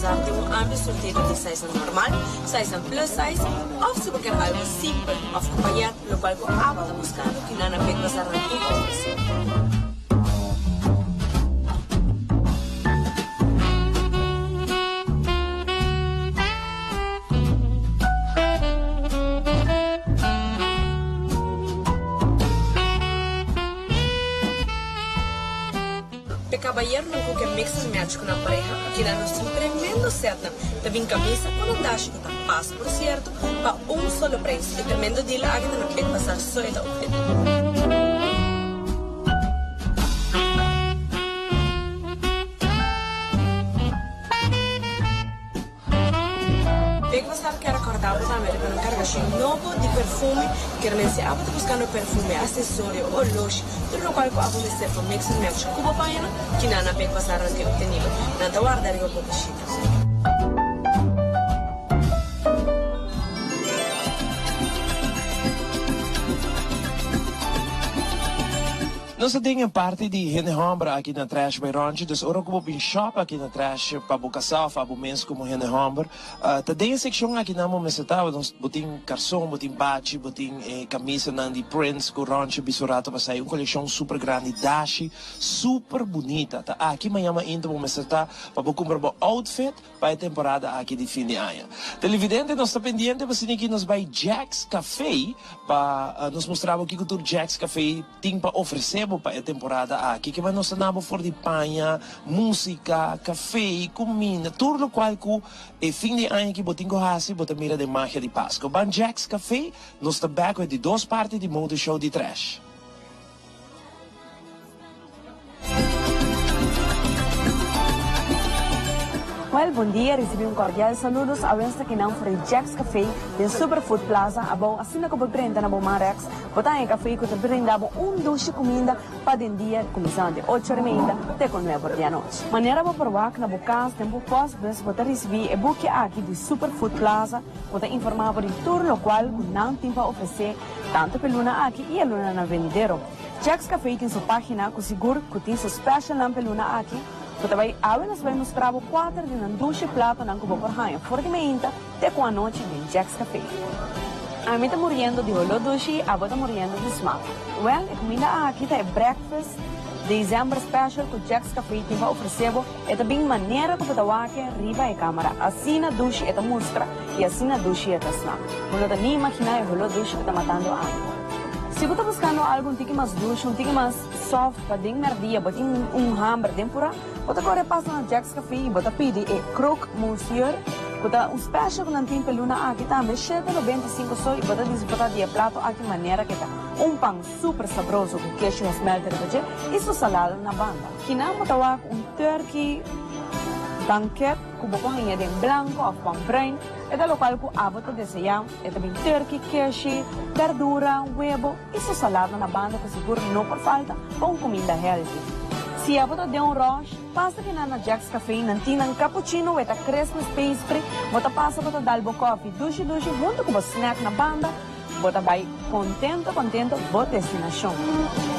Bazaar tin un amplio surtido di sizenan normal, sizenan plus size, of si bo kier algo simpel of cu payet, locual cu abo ta buscando kinan na Big Bazaar nan tin pa ofrece. P'e kabayeronan ku ke mix and match ku nan pareha, kila nos tin tremendo setnan. Ta bin kamisa ku nan dashi ku ta pas por sierto pa un solo preis. E tremendo deal aki ta na Big Bazaar so e ta obtene. Big Bazaar kier recorda bo tambe riba nan cargacion nobo di perfume. Kier men si abo ta buscando perfume, accesorio, oloshi, tur locual cu abo mester pa mix and match cu bo pañanan, kina na Big Bazaar nan tin obtenido. Nan ta warda riba bo bishita. Nos ta den e parti di hende homber aki na Trash by Ronchi, dus ora ku bo bin shop aki na Trash pa bo kasá òf abo mes komo hende homber, ta den e sekshon aki nan bo mester ta, nos bo tin karson, bo tin bachi, bo tin e kamisanan di prints ku Ronchi bisa un rato pasá, un kolekshon super grandi, dashi super bunita, ta aki maña mainta bo mester ta pa bo kumpra bo outfit pa e temporada aki di fin di aña. Televidente, nos ta pendiente pa asina ki nos bai Jack's Café pa nos mustra bo kiko tur Jack's Café tin pa ofresé bo pa e temporada aki. Kiba nos ta na bo for di paña, músika, kafé, kuminda, tur lokual ku e fin di aña aki bo tin ku hasi, bo ta mira den magia di Pasko. Ban Jack's Café, nos ta bèk ku e di dos parti di Mode Show di Trash. Well, bon dia, ricibi un cordial saludos awensa ta kinan for di Jack's Café den Super Food Plaza abou. Asina cu bo drenta na bo man rechts, bo ta haña café cu ta brinda bo un dushi cuminda pa den dia, cuminsando di ocho ora meinta te cu nuebe ora di anochi. Manera bo por wak na bo cas den bo postbus, bo ta ricibi e buki aki di Super Food Plaza cu ta informa bo di tur locual cu nan tin pa ofrece tanto p'e luna aki y e lunanan venidero. Jack's Café tin su página ku sigur ku tin su specialnan p'e luna aki ku ta bai awe nos bai mustra bo kuater di nan dushi platonan ku bo por haña for di meinta te ku anochi den Jack's Café. Ami ta muriendo di holó dushi i abo ta muriendo di smak. Wèl, e kuminda aki ta e breakfast December special ku Jack's Café tin pa ofresé bo. E ta bin manera ku bo ta wak riba e kámara. Asina dushi e ta mustra i asina dushi e ta smak. Bo no ta ni imaginá e holó dushi ku ta matando ami. Si bo ta buskando algu un tiki mas dushi, un tiki mas soft pa den mèrdia bo tin un hamber den purá, bo ta kore pasa na Jack's Café i bo ta pidi e Croque Monsieur ku ta un special ku nan tin p'e luna aki tambe, 7.95 so i bo ta disfrutá di e plato aki manera ku e ta un pan super sabroso ku keshi gesmelt riba dje i su salada na banda. Kinan bo ta wak un turkey banket ku bo por haña den blanko òf pan bruin, e ta lokual ku abo ta deseá. E ta bin turkey, keshi, berdura, webo i su salada na banda ku sigur no por falta pa un kuminda healthy. Si abo ta den un rush, pasa kinan na Jack's Cafe, nan tin nan cappuccino weta Christmas pastry, bo ta pasa bo ta dal bo koffie dushi dushi huntu ku bo snack na banda. Bo ta bai contento contento bo destinacion.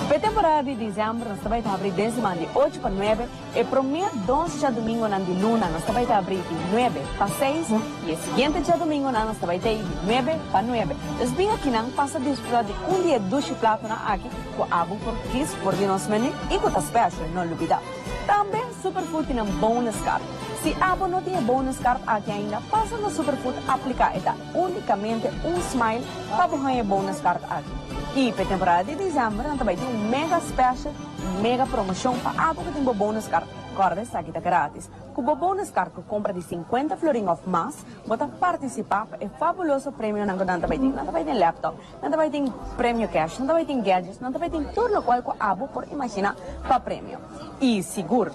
P'e temporada di december nos ta bai ta habri den siman di ocho pa nuebe, e prome dos djadomingonan di luna nos ta bai ta habri di nuebe pa seis y e siguiente djadomingonan nos ta bai ta di nuebe pa nuebe. Dus bin akinan pasa disfruta di un di e dushi platonan aki cu abo por kies for di nos menu y cu ta special, no lubida. Tambe Superfood tin nan bonus card. Si abo no tin e bonus card aki ainda, pasa na Superfood aplica e ta. Únikamente un smile pa bo haña e bonus card aki. I p'e temporada di december nan ta bai tin un mega special, un mega promoshon pa abo ku tin bo bonus card. Kòrda esaki ta gratis. Ku bo bonus card ku kompra di sinkuenta florin òf mas, bo ta partisipá pa e fabuloso premionan ku nan ta bai tin. Nan ta bai tin laptop, nan ta bai tin premio cash, nan ta bai tin gadgets, nan ta bai tin tur lokual ku abo por imaginá pa premio. I sigur,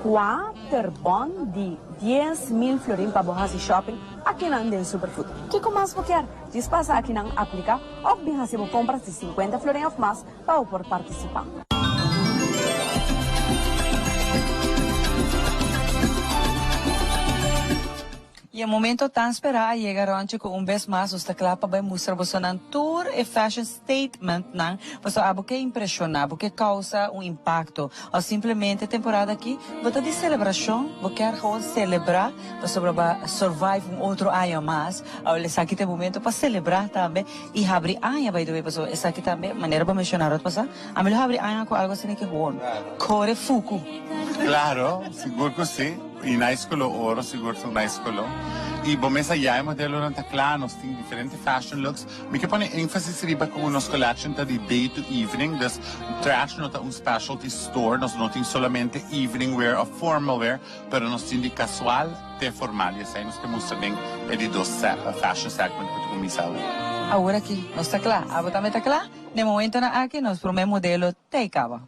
kuater bon di 10,000 florin pa bo hasi shopping Akinan den Superfood. Kiko mas bo kier? Djis pasa akinan aplica of bin haci bo compras di 50 florin of mas pa bo por participa. Y e momento tan spera a yega Ronchi cu un bes mas nos ta cla pa bay mustra bosonan tur e fashion statement nan pasobra abo ke impresiona, bo ke causa un impacto of simplemente temporada aki bo ta di celebracion, bo kier gewoon celebra pasobra bo a survive un otro aña mas, awel esaki ta e momento pa celebra tambe y habri aña by the way pasobra esaki tambe manera bo menciona rot pasa ami lo habri aña cu algo asina ke gewoon core fuku. Claro, sigur cu si. Y nice color oro sigur ta un nice color. Y bo mes a ya e modelonan ta cla, nos tin diferente fashion looks. Mi ke pone enfasis riba cu nos collection ta di day to evening, dus Trash no ta un specialty store, nos no tin solamente evening wear of formal wear, pero nos tin di casual te formal y esey nos ke mustra den e di dos fashion segment cu ta cuminsa awe. Awor aki nos ta cla, abo tambe ta cla? Den momentonan aki nos prome modelo ta e caba.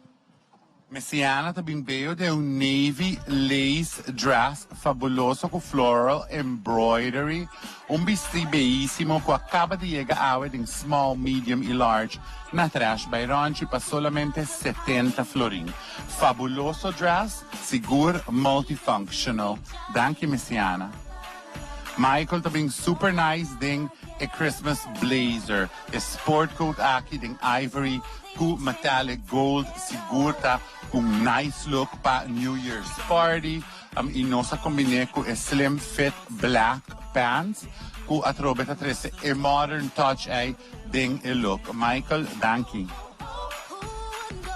Messiana ta bin beo den un navy lace dress fabuloso cu floral embroidery, un bisti beyisimo cu a caba di yega awe den small, medium y large na Trash by Ronchi pa solamente 70 florin. Fabuloso dress, sigur multifunctional. Danki Messiana. Michael ta bin super nice den e Christmas blazer, e sport coat aki den ivory Cu metallic gold sigur ta un nice look pa New Year's party y nos a combine cu e slim fit black pants cu atrobe ta trece e modern touch ey den e look. Michael, danki.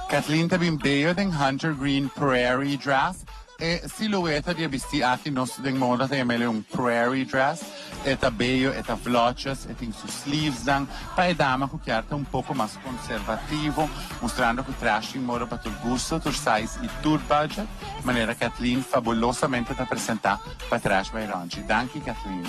Kathleen ta bin beyo den hunter green prairie dress. E silueta di e bisti aki nos den moda ta yama el un prairie dress. E ta beyo, e ta vlotjes, e tin su sleevesnan pa e dama cu kier ta un poco mas conservativo, mustrando cu trash tin moda pa tur gusto, tur size y tur budget, manera Kathleen fabulosamente ta presenta pa Trash by Ronchi. Danki Kathleen.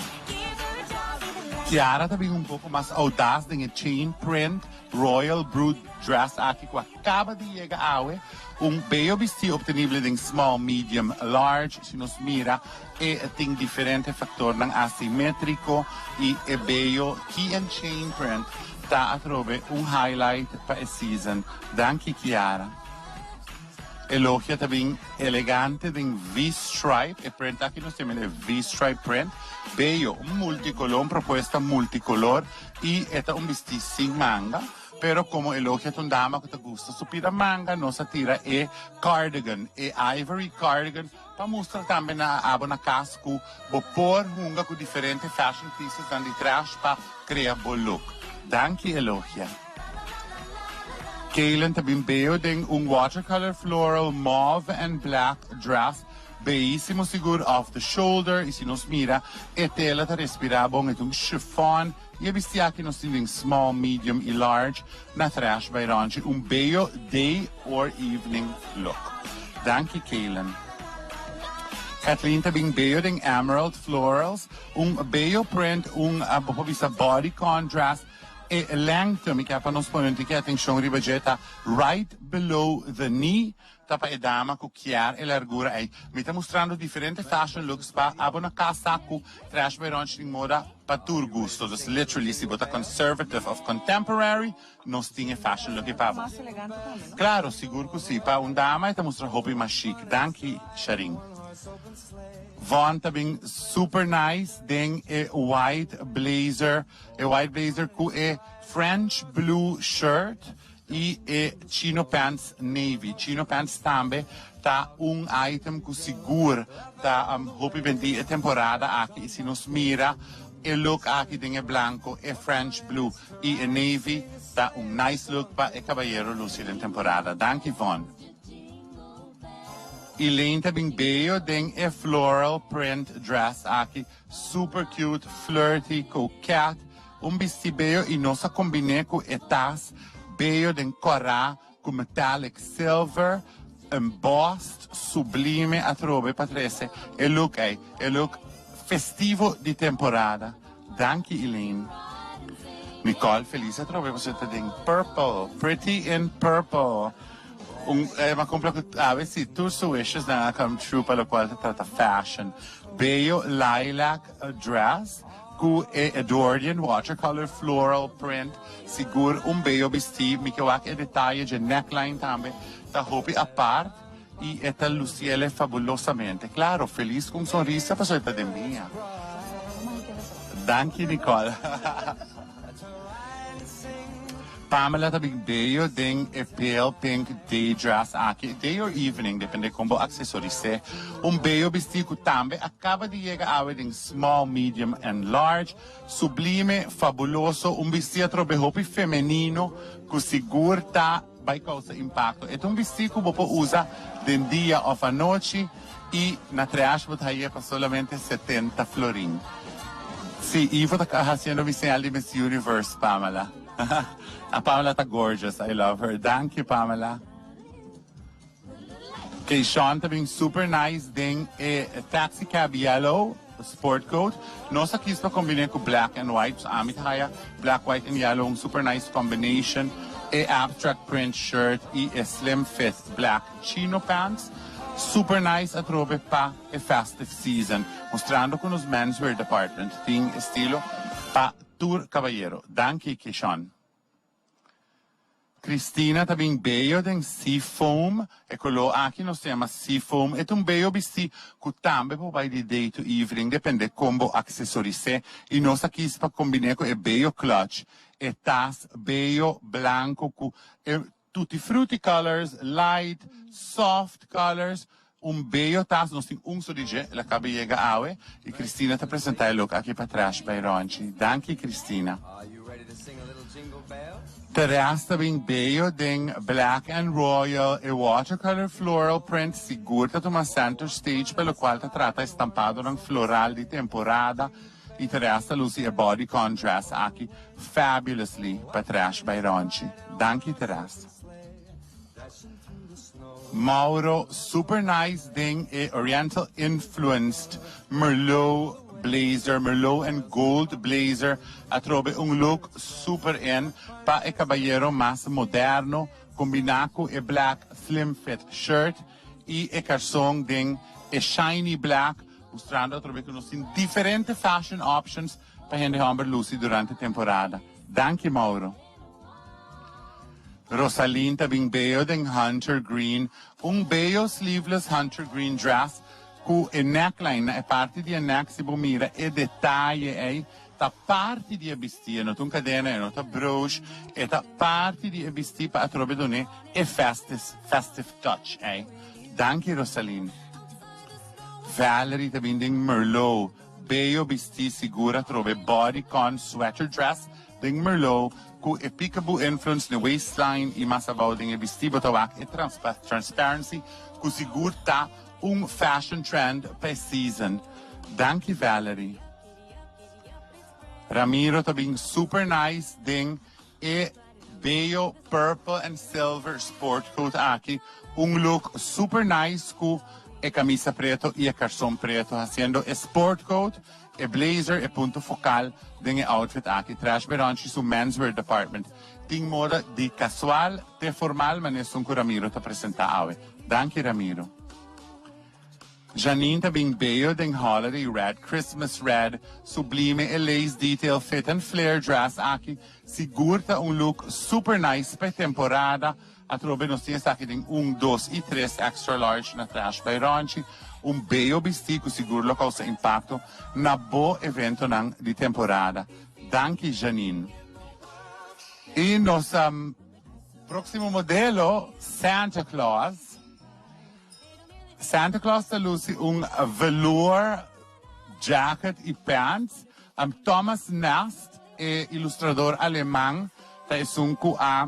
Kiara ta bin un poco mas audaz den e chain print royal blue dress aki cu a Caba di yega awe un beyo bisti obtenible den small, medium, large. Si nos mira e tin diferente factornan asimetrico y e beyo key and chain print ta atrobe un highlight pa e season. Danki Kiara. Elogia ta bin elegante den V-stripe. E print aki nos tin e V-stripe print. Beyo, un multicolor, un propuesta multicolor y e ta un bisti sin manga. Pero como elogia ta un dama cu ta gusta su pida manga, nos a tira e cardigan, e ivory cardigan, pa mustra tambe na abo na cas cu bo por hunga cu diferente fashion pieces nan di trash pa crea bo look. Danki Elogia. Kaylen ta bin beo den un watercolor floral mauve and black dress beyisimo sigur off the shoulder y si nos mira e tela ta respira bon e ta un chiffon. I e bisti aki nos tin den small, medium i large na Trash by Ronchi. Un beyo day or evening look. Danki Kaylen. Kathleen ta bin beyo den emerald florals. Un beyo print, un bo por bisa bodycon dress. E lengte, mi kier pa nos pone un tiki atencion riba dje, ta right below the knee. Ta pa e dama cu kier e largura ey. Mi ta mustrando diferente fashion looks pa abo na casa cu Trash by Ronchi tin moda pa tur gusto. Dus literally si bo ta conservative of contemporary nos tin e fashion look ey pa bo. Claro, sigur cu si. Pa un dama e ta mustra hopi mas chic. Danki Sharin. Von ta bin super nice den e white blazer, e white blazer cu e French blue shirt. Y e chino pants navy. Chino pants tambe ta un item cu sigur ta hopi bendi e temporada aki y si nos mira e look aki den e blanco, e french blue y e navy ta un nice look pa e cabayero luci den temporada. Danki Von. Elaine ta bin beyo den e floral print dress aki super cute, flirty, coquette. Un bisti beyo y nos a combine cu e tas beyo den cora cu metallic silver embossed sublime atrobe pa trece e look ey, e look festivo di temporada. Danki Elaine. Nicole feliz atrobe pasobra ta den purple, pretty in purple. Un a cumpla cu awe si tur su wishes nan a come true pa locual ta trata fashion. Beyo lilac dress. Ku e Edwardian watercolor floral print sigur un beyo bistí. Mi ke wak e detaye dje neckline tambe ta hopi apart i e ta luciele fabulosamente. Claro, feliz ku un sonrisa pasobra e ta den biña. Danki Nicole. Pamela ta bin beyo den e pale pink day dress aki, day or evening, depende con bo accesorise. Un beyo bisti cu tambe a caba di yega awe den small, medium and large. Sublime, fabuloso, un bisti atrobe hopi femenino cu sigur ta bay causa impacto. E ta un bisti cu bo por usa den dia of anochi y na Trash bo ta haye pa solamente 70 florin. Si, Ivo ta haciendo mi señal di Miss Universe, Pamela. A Pamela ta gorgeous, I love her. Danki, Pamela. Keyshawn ta bin super nice den e taxi cab yellow sport coat. Nos a kies pa combine cu black and white. So ami ta haya black, white and yellow un super nice combination. E abstract print shirt y e slim fit black chino pants. Super nice atrobe pa e festive season. Mustrando cu nos menswear department tin estilo pa tur cabayero. Danki Keyshawn. Cristina ta bin beyo den seafoam. E color aki nos ta yama seafoam. E ta un beyo bisti cu tambe por bay di day to evening, depende con bo accesorise. Y nos a kies pa combine cu e beyo clutch, e tas beyo blanco cu e tutti frutti colors, light, soft colors. Un beyo tas, nos tin un so di dje, el a caba yega awe y Cristina ta presenta e look aki pa Trash by Ronchi. Danki Cristina. Teres ta bin beyo den black and royal, e watercolor floral print sigur ta tuma center stage pa locual ta trata e stampadonan floral di temporada y Teres ta luci e bodycon dress aki fabulously pa Trash by Ronchi. Danki Teres. Mauro super nice den e oriental influenced merlot blazer, merlot and gold blazer atrobe un look super in pa e cabayero mas moderno combina cu e black slim fit shirt y e carson den e shiny black mustrando atrobe cu nos tin diferente fashion options pa hende homber luci durante temporada. Danki Mauro. Rosalyn ta bin beyo den hunter green, un beyo sleeveless hunter green dress cu e neckline na e parti di e neck si bo mira e detaye ey ta parti di e bisti e no ta un cadena e no ta broche e ta parti di e bisti pa atrobe dune e festive touch ey. Danki Rosalyn. Valerie ta bin den merlot beyo bisti sigur atrobe bodycon sweater dress Den Merlot, ku e peekaboo influence n'e waistline i mas abou den e bistí bo ta wak e transparency ku sigur ta un fashion trend pa e season. Danki Valerie. Ramiro ta bin super nice den e beyo purple and silver sport coat aki. Un look super nice ku e camisa preto i e carson preto haciendo e sport coat E blazer e punto focal den e outfit aki. Trash Beronchi su menswear department tin moda di casual te formal manera esun cu Ramiro ta presenta awe. Danki Ramiro. Janine ta bin beyo den holiday red, Christmas red, sublime e lace detail fit and flare dress aki sigur ta un look super nice pa e temporada. Atrobe nos tin esaki den un, dos i tres extra large na Trash by Ronchi. Un beyo bistí ku sigur lo kousa impakto na bo eventonan di temporada. Danki Janine. I nos próksimo modelo, Santa Claus. Santa Claus ta lusi un velour jacket i pants. Thomas Nast, e ilustrador aleman, ta esun ku a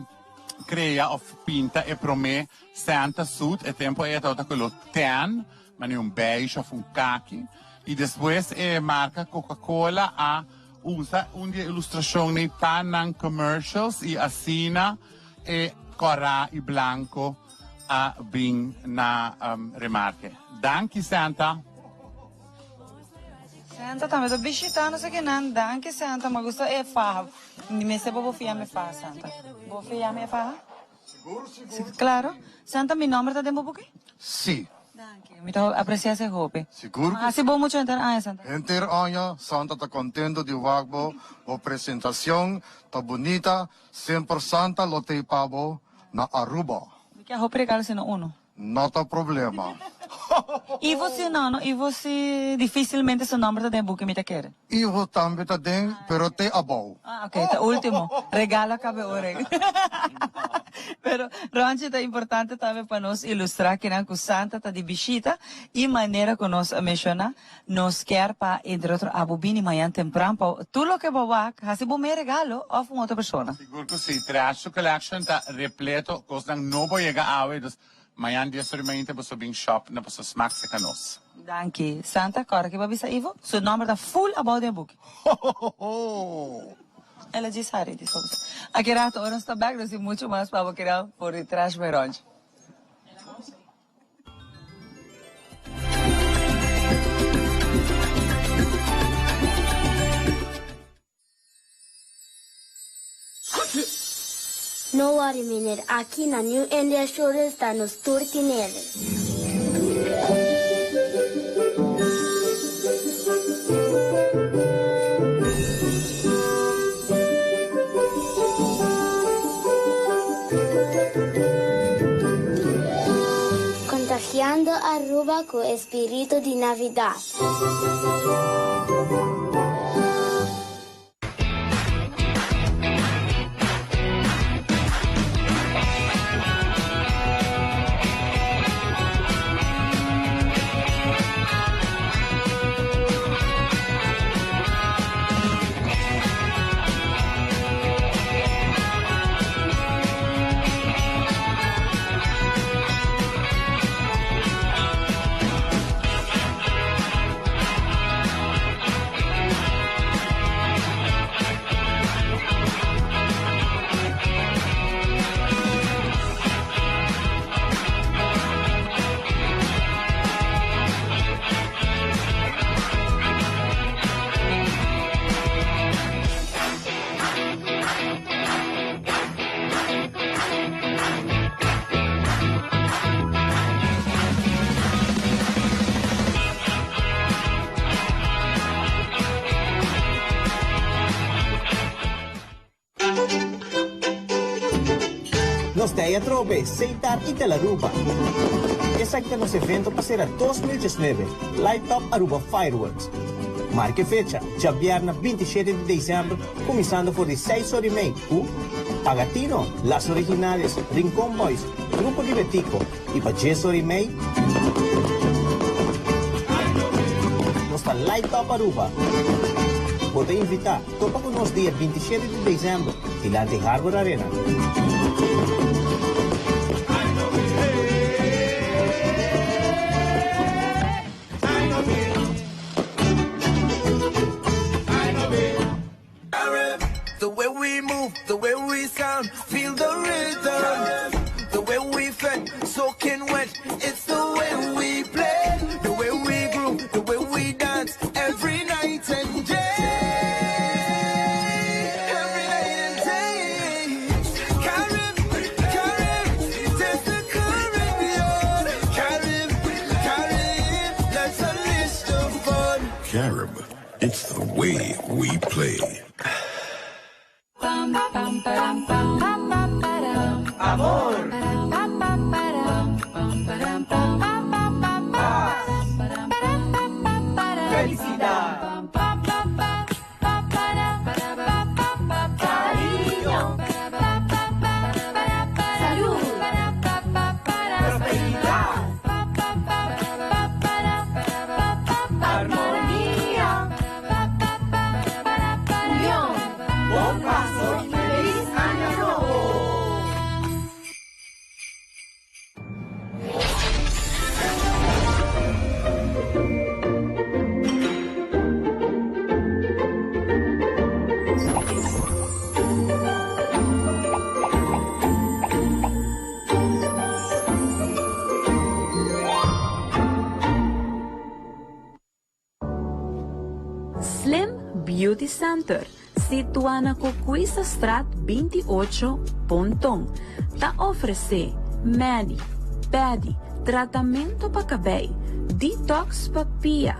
crea of pinta e prome Santa suit, e tempo ey e tabata color tan, mane un beige of un kaki, y despues e marca Coca Cola a usa un di e ilustracionnan pa nan commercials y asina e cora y blanco a bin na remarke. Danki Santa! Santa tambe ta bishita nos akinan. Danki Santa, mi a gusta e faha. Mi mester pa bo fia mi faha Santa. Bo fia mi e faha? Sigur, sigur. Claro. Santa mi nomber ta den bo buki? Si. Danki. Mi ta aprecia esei hopi. Sigur cu si. Haci bo mucho henter aña Santa. Henter aña Santa ta contento di wak bo. Bo presentacion ta bunita. Semper Santa lo tei pa bo na Aruba. Mi kier hopi regalo sino uno. No ta problema. Ivo si no, no, Ivo si dificilmente su nomber ta den e buki mi ta kere. Ivo tambe ta den, pero te abou. Ah, ok, ta ultimo. Regalo a cabe ora ei. Pero, Ronchi, ta importante tambe pa nos ilustra kinan cu Santa ta di bishita y manera cu nos a menciona, nos kier pa, entre otro, abo bini mañan tempran pa tur loke bo wak, haci bo mes regalo of un otro persona. Sigur cu si. Trash Collection ta repleto cosnan nobo yega awe, dus Mañan dies ora mainta boso bin shop na boso smak seka nos. Danki. Santa, kòrda ke bo a bisa Ivo? Su nòmber ta ful abou den e buki. El a djis hari di soms. Aki rato ora nos ta bèk nos tin muchu mas pa bo keda for di Trash by Ronchi. No worry meneer, aki na New India Assurance ta nos tur tinele. Contagiando Aruba cu e spirito di Navidad. Nos ta ei atrobe, Seitar y Telaruba. Esaki ta nos evento pa sera 2019, Light Up Aruba Fireworks. Marca e fecha, djabièrnè 27 di december, cuminsando for di seis ora y mei cu Pagatino, Las Originales, Rincon Boys, Grupo di Betico y pa dies ora y mei nos ta Light Up Aruba. Bo ta invita, topa cu nos dia 27 di december dilanti Harbor Arena. The way we move, the way we sound, feel the rhythm. The way we fed, soaking wet, it's the way we play. The way we groove, the way we dance, every night and day. Every night and day. Carib, Carib, taste the Caribbean. Carib, Carib, let's unleash the fun. Carib, it's the way we play. Amor. Paz. Felicidad. Cariño. Salud. Prosperidad. Armonía. Unión. Bon Paso y feliz año nobo. Slim Beauty Center, situa na Cocuisastraat 28, Ponton, ta ofrece medi, pedi, tratamento pa cabey, detox pa pia,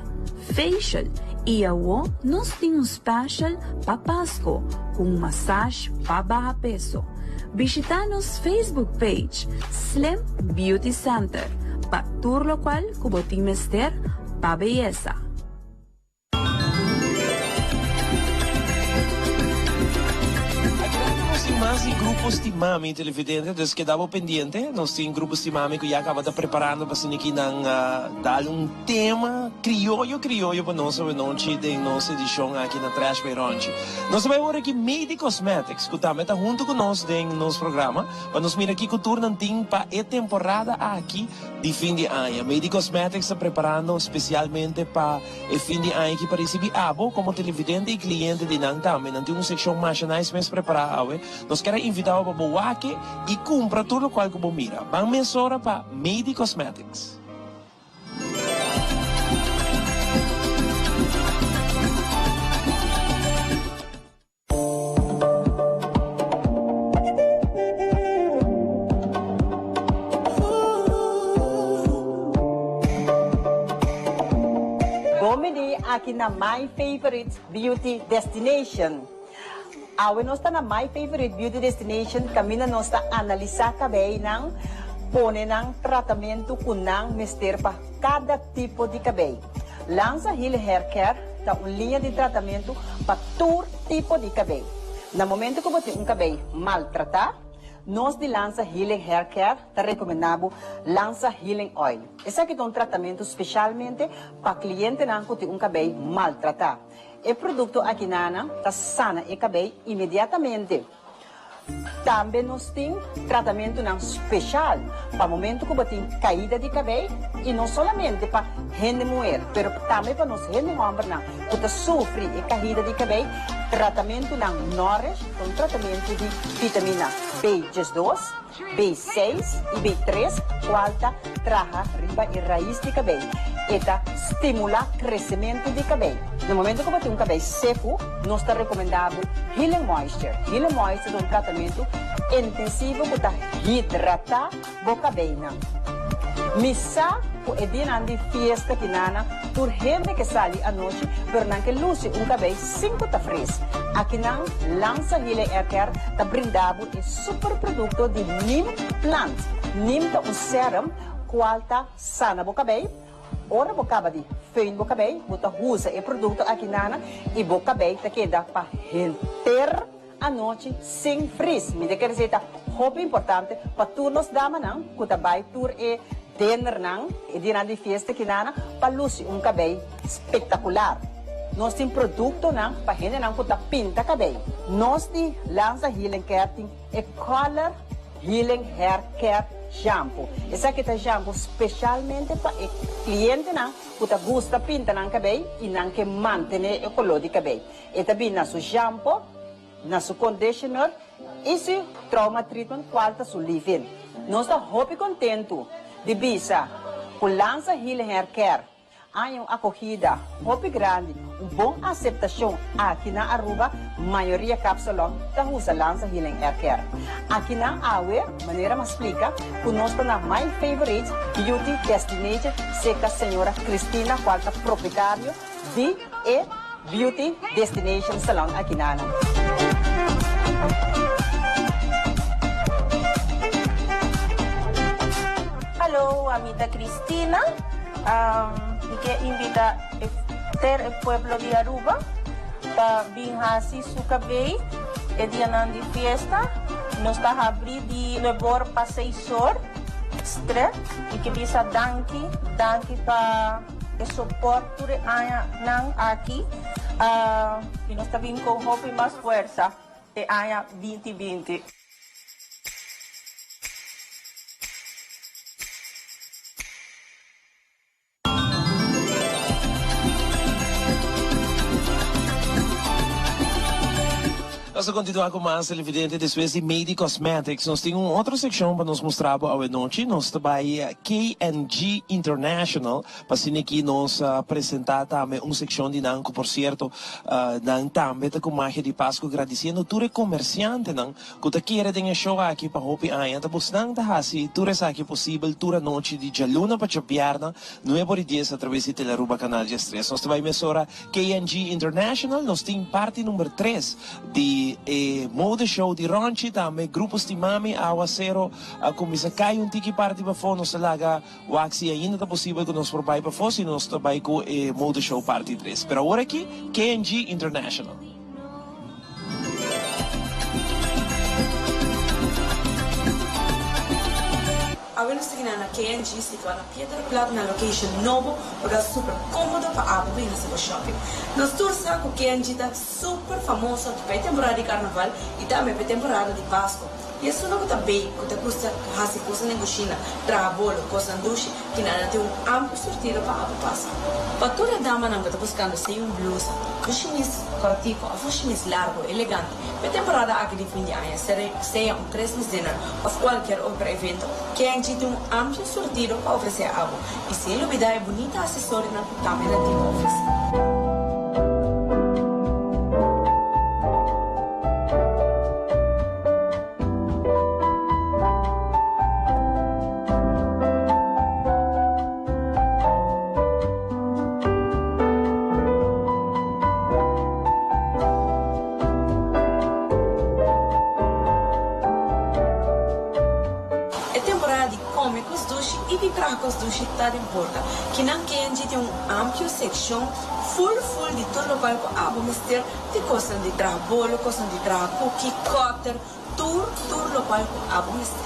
facial y awo nos tin un special pa Pasco cu un massage pa baha peso. Bishita nos Facebook page Slim Beauty Center pa tur locual cu bo tin mester pa beyesa. Akinan nos tin mas di Grupo Stimami televidente, dus keda bo pendiente. Nos tin Grupo Stimami ku ya kaba ta preparando pa asina ki nan dal un tema krioyo krioyo pa nos awenochi den nos edishon aki na Trash by Ronchi. Nos ta bai wor aki Mady Cosmetics ku tambe ta huntu ku nos den nos programa pa nos mira kiko tur nan tin pa e temporada aki di fin di aña. Mady Cosmetics ta preparando spesialmente pa E fin di aña aki pa ricibi abo como televidente y cliente di nan tambe. Nan tin un seccion masha nice mes prepara awe. Nos kier a invita bo pa bo wak-e y cumpra tur locual cu bo mira. Ban mesora pa Mady Cosmetics. Bon bini aki na My Favorite Beauty Destination. Awe nos ta na My Favorite Beauty Destination kaminda nos ta analisá kabeinan, pone nan tratamentu ku nan mester pa kada tipo di kabei. Lanza Healing Hair Care ta un liña di tratamentu pa tur tipo di kabei. Na momento ku bo tin un kabei maltratá, nos di Lanza Healing Hair Care ta rekomendá bo Lanza Healing Oil. Esaki ta un tratamentu speshalmente pa klientenan ku tin un kabei maltratá. E produkto akinana ta sana e kabei inmediatamente. Tambe nos tin tratamentunan special pa momento cu bo tin caida di cabey y no solamente pa hende muher pero tambe pa nos hende hombernan cu ta sufri e caida di cabey. Tratamentunan Nourish ta un tratamento di vitamina B 12, B seis y B tres cual ta traha riba e rais di cabey. E ta stimula crecemento di cabey. Na momento cu bo tin un cabey seco, nos ta recomenda bo Healing Moisture. Healing Moisture ta un tratamento intensivo cu ta hidrata bo cabeynan. Mi sa cu e dianan di fiesta kinana tur hende ke sali anochi pero nan ke luci un cabey sin cu ta fris. Akinan Lanza Healing Hair Care ta brinda bo e super producto di Neem Plant. Neem ta un serum cual ta sana bo cabey. Ora bo caba di föhn bo cabey, bo ta usa e producto aki nana y bo cabey ta keda pa henter anochi sin frizz. Mi ta kere esey ta hopi importante pa tur nos damanan cu ta bay tur e dinnernan, e dianan di fiesta aki nana, pa luci un cabey spectacular. Nos tin productonan pa hendenan cu ta pinta cabey. Nos di Lanza Healing Care tin e Color Healing Hair Care Shampoo. Esaki ta shampoo specialmente pa e clientenan cu ta gusta pinta nan cabey y nan ke mantene e color di cabey. E ta bin na su shampoo, na su conditioner y su trauma treatment cual ta su leave-in. Nos ta hopi contento di bisa cu Lanza Healing Hair Care Haña un acogida hopi grandi, un bon aceptacion aki na Aruba, mayoria kapsalon ta usa Lanza Healing Hair Care. Aki na awe, manera m'a splica, cu nos ta na My Favorite Beauty Destination cerca señora Cristina cual ta propietario di e Beauty Destination Salon aki na nan. Hallo, ami ta Cristina. Mi ke invita henter e pueblo di Aruba pa bin hasi su kabei e dianan di fiesta. Nos ta habri di nuebor pa seisor stre. Mi ke bisa danki, danki pa e soport tur e añanan aki y nos ta bin con hopi mas fuersa e aña binti binti. Nos ta continua cu mas televidente despues di Mady Cosmetics. Nos tin un otro seccion pa nos mustra bo awe nochi. Nos ta bay KNG International pa asina aki nos a presenta tambe un seccion di nan cu por cierto nan tambe ta cu magia di Pascu gradiciendo tur e comerciantenan cu ta kere den e show aki pa hopi aña. Ta bosnan ta haci tur esaki posibel tur anochi di djaluna pa djabierna nuebe ora y dies atraves di Telearuba Canal diestres. Nos ta bay mesora KNG International, nos tin parti number tres di. di e mode show di Ronchi tambe Grupo Stimami Awacero a cuminsa cay un tiki parti pafo nos ta laga wak si ainda ta posibel cu nos por bay pafo si nos ta bay cu e mode show parti tres pero awor aki KNG International. Awe nos ta kina na KNG situá na Pieterplat na location nobo ku ta super kómodo pa abo bin hasi bo shopping. Nos tur sa ku KNG ta super famoso pa e temporada di karnaval i tambe pa e temporada di Pasko. I esunnan ku ta bake, ku ta gusta hasi kosnan den kushina, traha bolo, kosnan dushi, kina nan tin un amplio surtido pa abo pasa. Pa tur e damanan ku ta buskando sea un blusa, un shimis kòrtiku òf un shimis largu elegante pa e temporada aki di fin di aña, sea un Christmas dinner òf kualkier otro evento, KNG tin un amplio surtido pa ofresé abo. I sin lubidá e bunita asesorionan ku tambe nan tin pa ofresé. E temporada di Come cos dushi y di traha cos dushi ta den porta. Kinan Kenji tin un amplio seccion full full di tur locual cu abo mester di cosnan di traha bolo, cosnan di traha cookie, cutter, tur tur locual cu abo mester.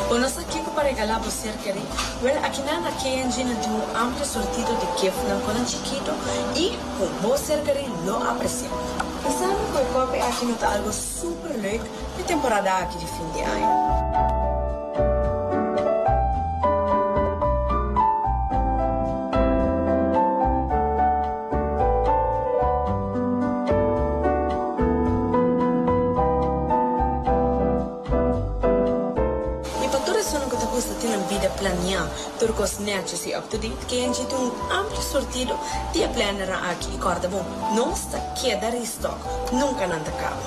Bo no sa kiko pa regalá bo ser kerí? Wèl, akinan na KNG nan tin un amplio surtido di giftnan ku nan chikito i ku bo ser kerí lo apresiá. Pensando ku e kòpi aki no ta algu super leuk p'e temporada aki di fin di aña. I pa tur esunnan ku ta gusta tin nan bida planiá, tur kos nètjes i up to date, KNG tin un amplio surtido di e plannernan aki i kòrda bon, nos ta keda restock, nunka nan ta kaba.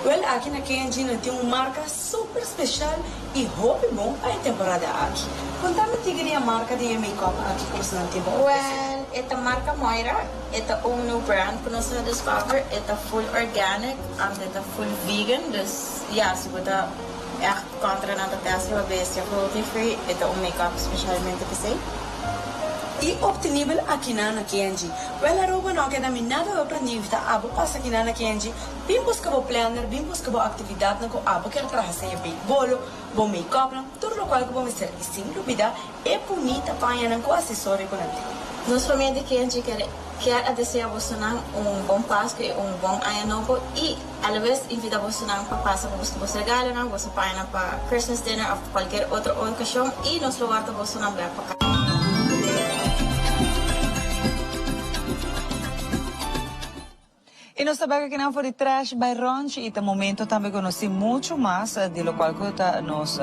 Wèl, aki na KNG nan tin un marka super special y hopi bon pa e temporada aki. Conta mi tigre di e marca di e make-up aki cu boso nan tin pa ofrece. Well, e ta marca Moira, e ta un new brand cu nos a discover, e ta full organic, anto e ta full vegan, dus ya, si bo ta echt contra nan ta test riba bestia cruelty free, e ta un make-up specialmente p'esey. Y obtenibel akinan na KNG. Well Aruba no a keda mi nada otro ni invita abo pasa akinan na KNG. Bin buska bo planner, bin buska bo aktividatnan ku abo kier traha sea bake bolo, bo make-upnan, tur lokual ku bo mester i sin lubida e bunita pañanan ku asesorio ku nan tin. Nos famia di Kenji kier kier a desea bosonan un bon Pasku i un bon Aña Nobo i alabes invita bosonan pa pasa pa buska boso regalonan, boso pañanan pa Christmas dinner of kualkier otro okashon i nos lo warda bosonan bek pa kas. I nos ta bek akinan for di Trash by Ronchi i ta momento tambe ku nos tin muchu mas di lokual ku ta nos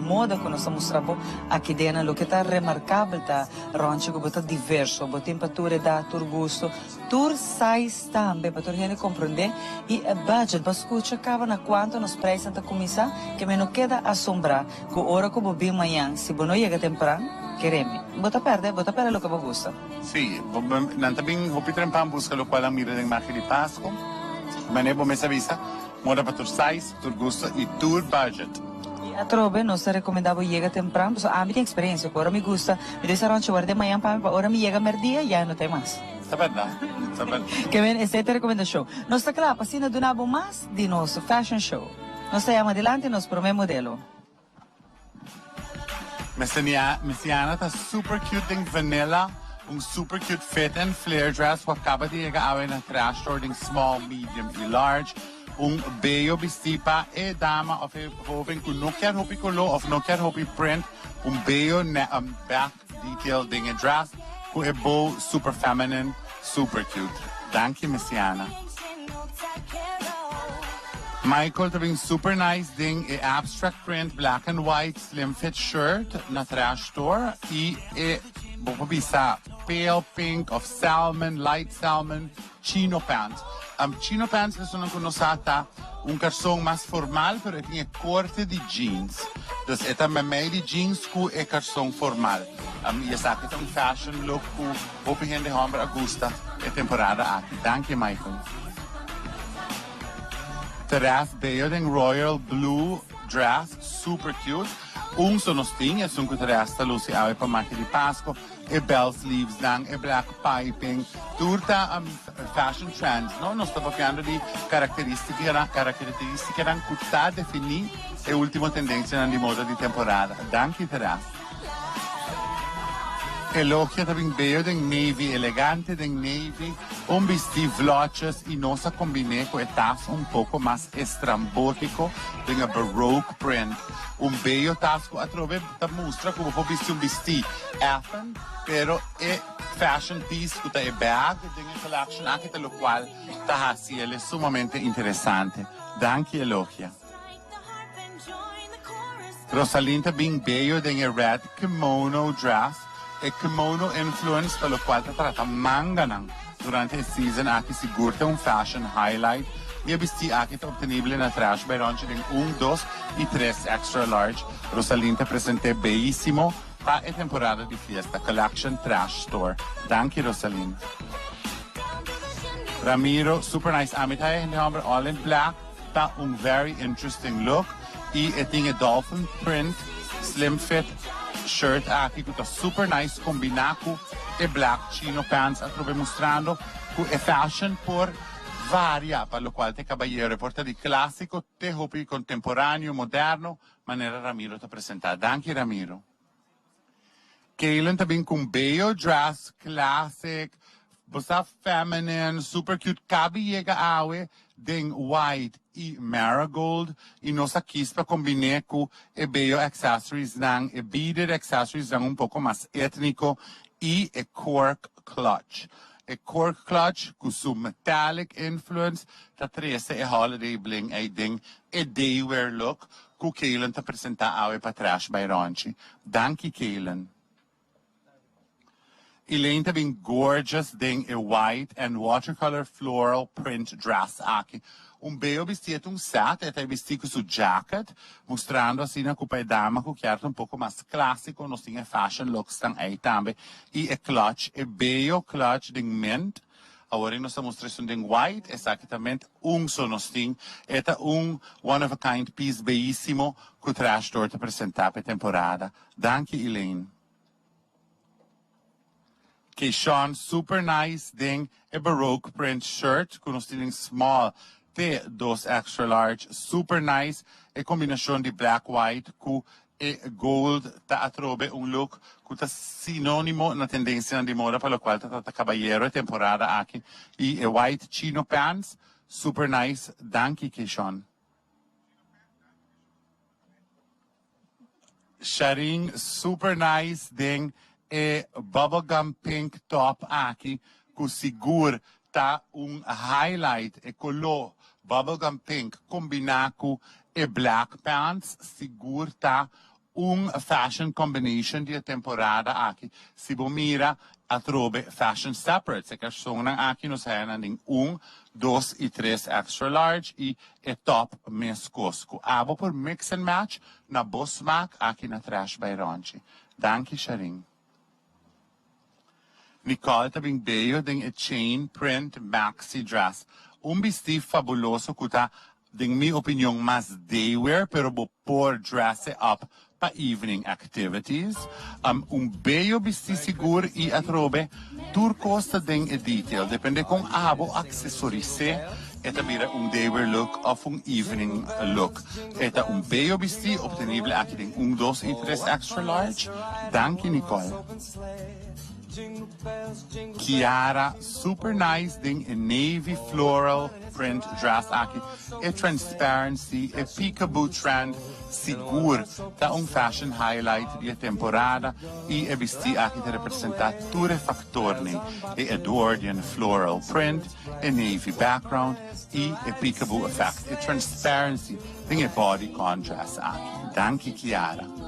moda ku nos ta mustra bo aki den. Loke ta remarkabel ta Ronchi ku bo ta diverso, bo tin pa tur edat, tur gusto, tur size tambe pa tur hende komprondé i e budget bo a skucha kaba na kuantu nos prijsnan ta kuminsá ke mi no keda asombrá ku ora ku bo bin mañan si bo no yega tempran kere mi bo ta pèrdè bo ta pèrdè loke bo gusta. Sí, nan ta bin hopi trempan buska lokual nan mira den magia di Pasku. Manera bo mes a bisa, moda pa tur size, tur gusto i tur budget. I Atrobe nos ta recomenda bo yega tempran pasobra ami tin experiencia cu ora mi gusta mi ta bisa Ronchi warda e mañan pa mi pa ora mi yega merdia ya no ta e mas. Ta berdad, ta berdad. Ke men esey ta recomendacion. Nos ta cla pa asina duna bo mas di nos fashion show. Nos ta yama dilanti nos prome modelo. Messiana ta super cute den vanilla, un super cute fit and flare dress cu a caba di yega awe na Trash Store den small, medium y large. Un bello bisti pa e dama of e hoven cu no kier hopi color of no kier hopi print, un bello back detail den e dress cu e bow super feminine, super cute. Danki Messiana. Michael ta bin super nice den e abstract print black and white slim fit shirt na Trash Store y e bo por bisa pale pink of salmon, light salmon chino pants. Chino pants esunnan cu nos sa ta un carson mas formal pero e tin e corte di jeans. Dus e ta memey di jeans cu e carson formal. Y esaki ta un fashion look cu hopi hende homber a gusta e temporada aki. Danki Michael. Therese Bello den royal blue dress super cute. Un so nos tin, esun cu Therese ta luci awe pa maki di Pasco. E bell sleeves nan, e black piping, tur ta fashion trends, no? Nos ta papiando di karakteristikanan, karakteristikanan ku ta definí e último tendensianan di moda di temporada. Danki Therese. Elogia ta bin beyo den navy, elegante den navy, un bistí vlotjes i nos a kombiné ku e tas un poko mas estrambótiko den e baroque print. Un beyo tas ku atrobe ta mustra ku bo por bisti un bistí effen, pero e fashion piece ku ta e bag den e collection aki ta lokual ta hasi el e sumamente interesante. Danki Elogia. Rosalyn ta bin beyo den e red kimono dress, e kimono influence ta lokual ta trata manganan durante e season aki sigur ta un fashion highlight i e bistí aki ta obtenible na Trash by Ronchi den un, dos i tres extra large. Rosalyn ta present'é beyísimo pa e temporada di fiesta Collection Trash Store. Danki Rosalyn. Ramiro, super nice. Ami ta e hende homber all in black. Ta un very interesting look y e tin e dolphin print slim fit shirt aki cu ta super nice combina cu e black chino pants atrobe mustrando cu e fashion por varia pa locual ta e cabayero e por ta di clasico te hopi contemporaneo moderno manera Ramiro ta presenta. Danki Ramiro. Kaylen ta bin cu un bello dress, classic, bo sa feminine, super cute, cabi yega awe den white y marigold y nos a kies pa combine cu e bello accessories nan, e beaded accessories nan un poco mas etnico y e cork clutch. E cork clutch cu su metallic influence ta trece e holiday bling ey den e daywear look Ku Kaylen ta presentá awe pa Trash by Ronchi. Danki Kaylen. Elaine ta bin gorgeous den e white and watercolor floral print dress aki. Un beo bistí e ta un set, e ta e bistí ku su jacket, mustrando asina ku pa e dama ku kier ta un poko mas klásiko nos tin e fashion looks tan ei tambe. I e clutch, e beo clutch den mint. Awor nos ta mustra esun den white, esaki ta ment un so nos tin. E ta un one of a kind piece beyisimo cu Trash Store ta presenta p'e temporada. Danki Elaine. Keyshawn super nice den e baroque print shirt cu nos tin den small te dos extra large. Super nice e combinacion di black white cu E gold ta atrobe un look cu ta sinonimo na tendencianan di moda pa locual ta trata cabayero e temporada aki y e white chino pants super nice danki Keyshawn. Sharin super nice den e bubblegum pink top aki cu sigur ta un highlight e color bubblegum pink combina cu e black pants sigur ta un fashion combination di e temporada aki si bo mira atrobe fashion separates e carsonnan aki nos haya nan den un, dos y tres extra large y e top mescos cu abo por mix and match na bo smaak aki na Trash by Ronchi. Danki Sharin. Nicole ta bin beyo den e chain print maxi dress. Un bisti fabuloso cu ta. den mi opinion mas daywear, pero bo por dress it up pa evening activities. Un bello bisti sigur y atrobe tur cos ta den e detail. Depende con abo accesorise e ta bira un daywear look of un evening look. E ta un bello bisti obtenible aki den un, dos y tres extra large. Danki Nicole. Kiara super nice den e navy floral print dress aki. E transparency, e peekaboo trend sigur ta un fashion highlight di e temporada y e bisti aki ta representa tur e factornan, e Edwardian floral print, e navy background y e peekaboo effect, e transparency den e bodycon dress aki. Danki Kiara.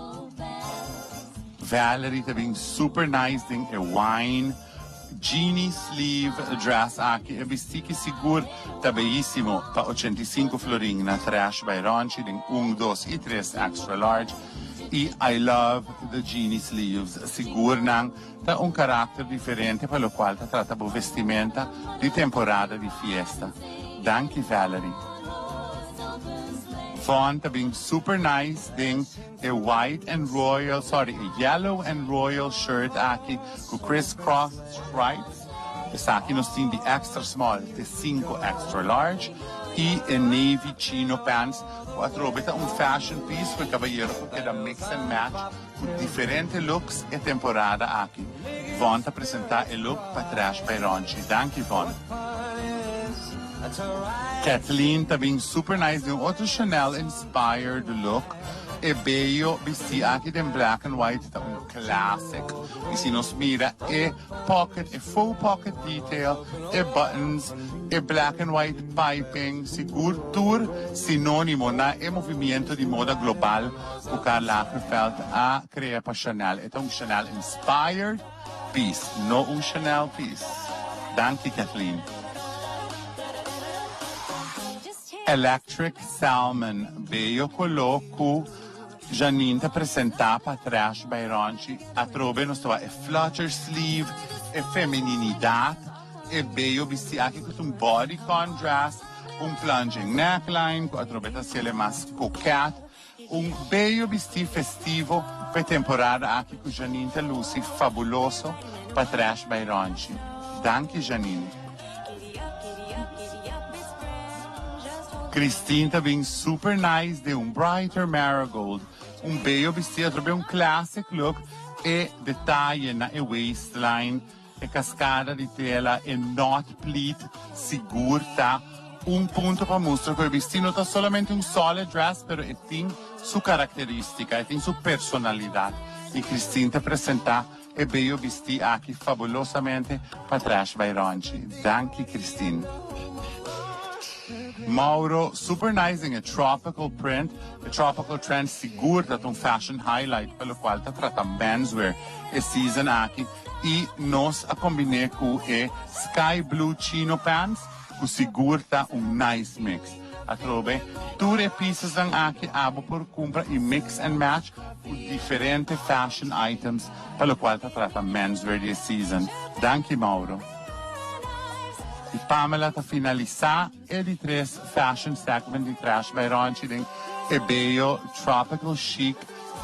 Valerie ta bin super nice den e wine jeanie sleeve dress aki. E bistiki sigur ta beyisimo pa 85 florin na Trash by Ronchi den un, dos y tres extra large. Y I love the jeanie sleeves. Sigur nan ta un karakter diferente pa locual ta trata bo vestimenta di temporada di fiesta. Danki Valerie. Von ta bin super nice den E white and royal, sorry, e yellow and royal shirt aki cu criss cross stripes. Esaki nos tin di extra small te cinco extra large. Y e navy chino pants cu atrobe ta un fashion piece cu e cabayero por keda mix and match cu diferente looks e temporada aki. Von ta presenta e look pa Trash by Ronchi. Danki Von. Kathleen ta bin super nice den un otro Chanel inspired look. E beyo bisti aki den black and white ta un classic. Y si nos mira e pocket, e faux pocket detail, e buttons, e black and white piping, sigur tur sinonimo na e movimiento di moda global cu Karl Lagerfeld a crea pa Chanel. E ta un Chanel inspired piece, no un Chanel piece. Danki Kathleen. Electric Salmon, Beyo koló ku Janine ta presentá pa Trash by Ronchi. Atrobe nos ta wak e flutter sleeve, e femininidat, e beyo bistí aki ku ta un bodycon dress, un plunging neckline ku atrobe ta hasiel e mas coquette. Un beyo bistí festivo pa e temporada aki ku Janine ta lusi fabuloso pa Trash by Ronchi. Danki Janine. Christine ta bin super nice den un brighter marigold. Un beyo bistí atrobe un classic look e detaye na e waistline. E kaskada di tela, e knot pleat, sigur ta un punto pa mustra ku e bisti no ta solamente un solid dress, pero e tin su karakteristika, e tin su personalidat. I Christine ta presentá e beyo bisti aki fabulosamente pa Trash by Ronchi. Danki Christine. Mauro, super nice den e tropical print. E tropical trend sigur ta ta un fashion highlight pa lokual ta trata menswear e season aki. Y nos a combine cu e sky blue chino pants cu sigur ta un nice mix. Atrobe tur e piecesnan aki abo por cumpra y mix and match cu diferente fashion items pa locual ta trata menswear di e season. Danki Mauro. Y Pamela ta finalisa e di tres fashion segment di Trash by Ronchi den e beyo tropical chic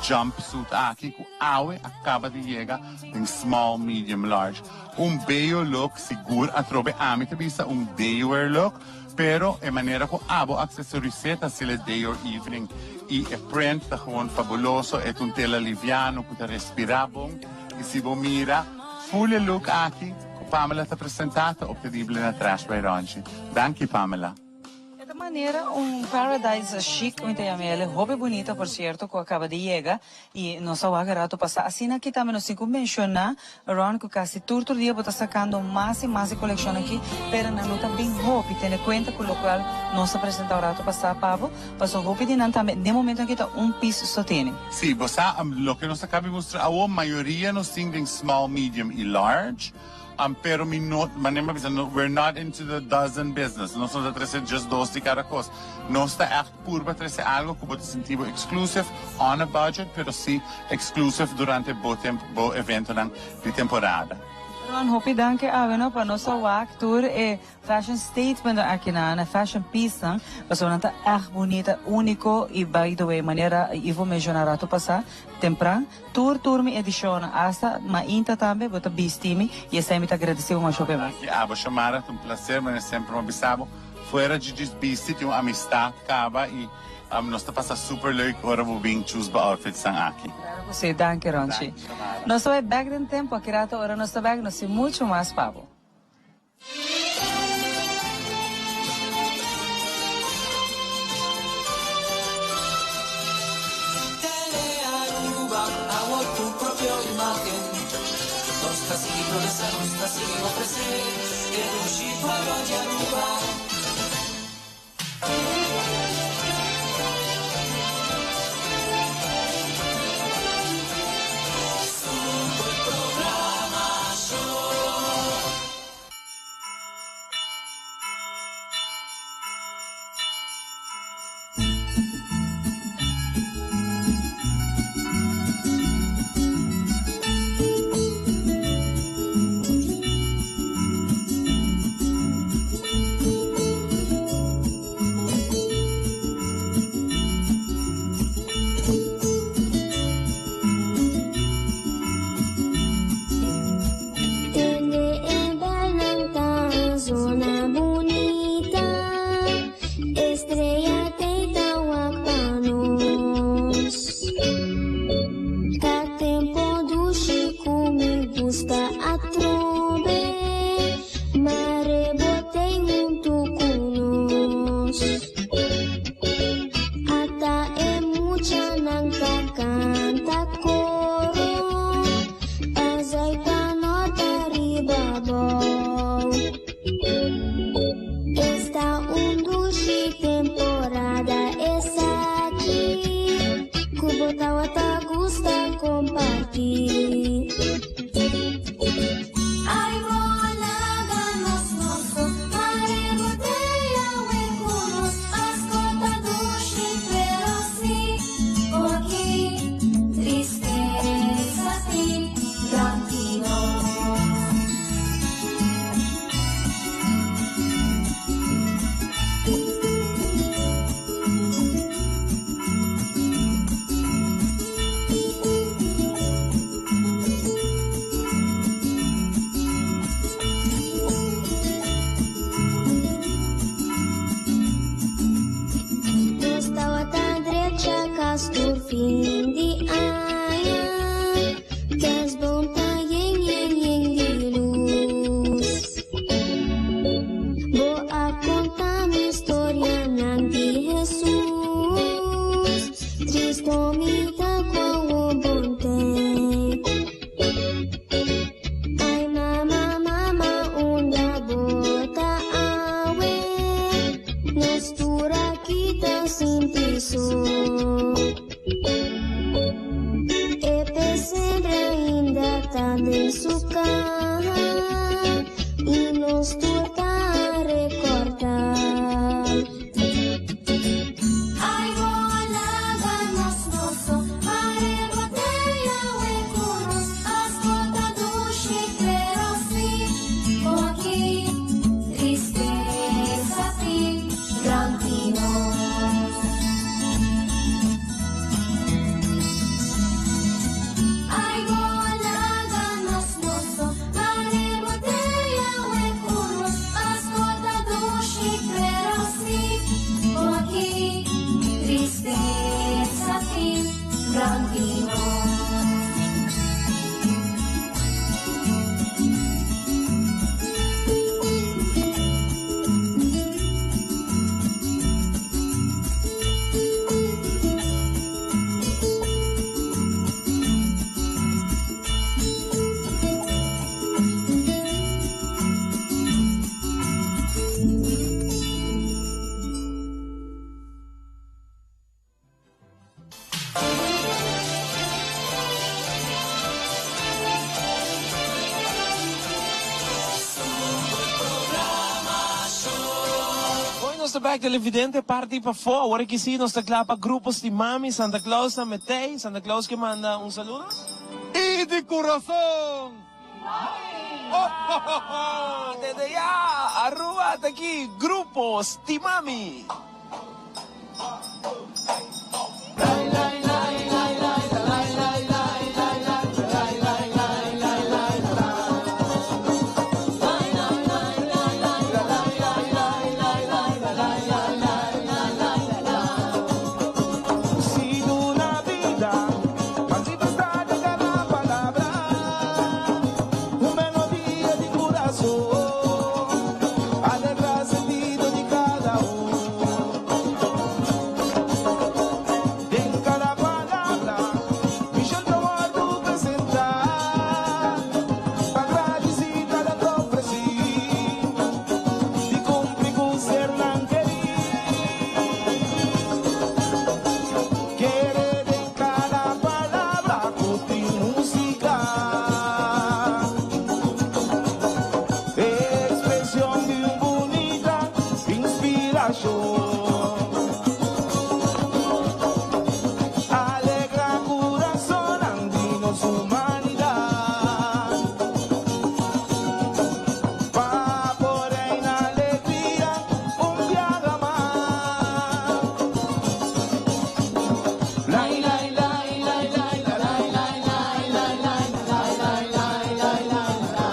jumpsuit aki cu awe a caba di yega den small, medium, large. Un beyo look sigur atrobe ami ta bisa un daywear look pero e manera cu abo accesorise ta haciel e day or evening y e print ta gewoon fabuloso e ta un tela liviano cu ta respira bon y si bo mira full e look aki cu Pamela ta presenta ta obtenible na Trash by Ronchi. Danki Pamela. E ta manera un paradise chic mi ta yama el, hopi bunita por cierto cu a caba di yega y nos a wak e rato pasa. Asina aki tambe nos tin cu menciona Ron cu casi tur tur dia bo ta sacando mas y mas e coleccion aki pero nan no ta bin hopi tene cuenta cu locual nos a presenta un rato pasa pa bo paso hopi di nan tambe den momento aki ta un piece so tene. Si, bo sa loke nos a caba di mustra awo mayoria nos tin den small, medium y large. Pero mi no, manera mi a bisa, no, we're not into the dozen business. Nos no ta trece just dos di cada cos. Nos ta echt purba trece algo cu bo ta sinti bo exclusive, on a budget, pero si exclusive durante bo temp, bo eventonan di temporada. Ron, hopi danki awe no pa nos a wak tur e fashion statement aki nan, e fashion piece nan, pasobra nan ta ègt bunita, úniko i by the way manera Ivo menshoná rato pasá, tempran, tur tur mi edishonnan, asta mainta tambe bo ta bisti mi i esei mi ta agradesí bo masha hopi mas. Danki abo Xiomara, ta un placer manera semper mi a bisa bo, fuera dje djis bisti tin un amistad caba i nos ta pasa super leuk ora bo bin choose bo outfitsnan aki. Claro cu si, danki Ronchi. Nos ta bay bek den tempo, aki rato ora nos ta bek nos tin mucho mas pa bo. Telearuba, awo tu propio imagen. Nos ta sigui progresa, nos ta sigui ofrece e dushi pueblo di Aruba. Super programacion. Tende e bèlnan ta zona bunita, Estrella tei ta wak pa nos. Ta tempo dushi ku mi gusta atrobe, Mare bo tei huntu ku nos. Ata e muchanan ta kanta koro, Pasai pa nota riba bou. Esta un dushi temporada esaki, ku bo tawata gusta kompartí. Ay bo laga nos noso, mare bo tei awe ku nos, Pasko ta dushi pero si bo aki, tristesa tin rònt di nos. Nos tawata drecha kas tur fin di aña, Kerstboom ta yen yen yen di lus. Bo a konta mi storianan di Hesus, Tristo mi ta kuan wo bon te. Ai mama, mama, unda bo ta awe? Nos tur aki ta sinti so. E pesebre ainda ta den su kaha i nos tur ta rekorda. Ai bo a laga nos noso, mare bo tei awe ku nos, Pasko ta dushi pero si bo aki, tristesa tin rònt di nos. Ai bo a laga nos noso, mare bo tei awe ku nos, Pasko ta dushi pero si bo aki, tristesa tin rònt di nos. Hoy nos ta bek televidente parti pafó. Awor aki si nos ta kla pa Grupo Stimami. Santa Claus ta metey. Santa Claus ke manda un saludo? Y di curason! Oh, ho, ho, ho! Desde ya, Aruba ta aki, Grupo Stimami. Si duna bida, manifestá den cada palabra, un melodia di curason, alegrá sentido di cada un. Den cada palabra, mision ta wordo presentá, pa gradicí cada ofrecí, di cumpli cu sernan kerí. Kere den cada palabra cu tin musica, expresion di un bunita inspiracion. Alegra curason di nos humanidad, pa por reina alegria un biaha mas. Lai, lai, lai, lai, lai, lai, lai, lai, lai, lai, lai, lai, lai, lai, lai, lai.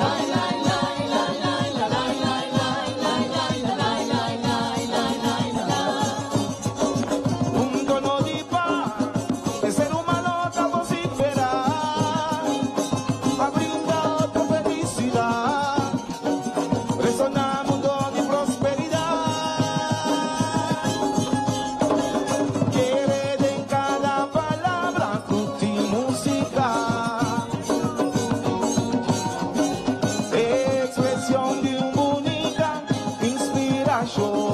Lai, lai, lai, lai, lai, lai, lai, lai, lai, lai, lai, lai, lai, lai, lai, lai. Un tono di paz, el ser humano ta vocifera, pa brinda otro felicidad, resona mundo di prosperidad. Kere den cada palabra cu tin musica, expresion di un bunita inspiracion.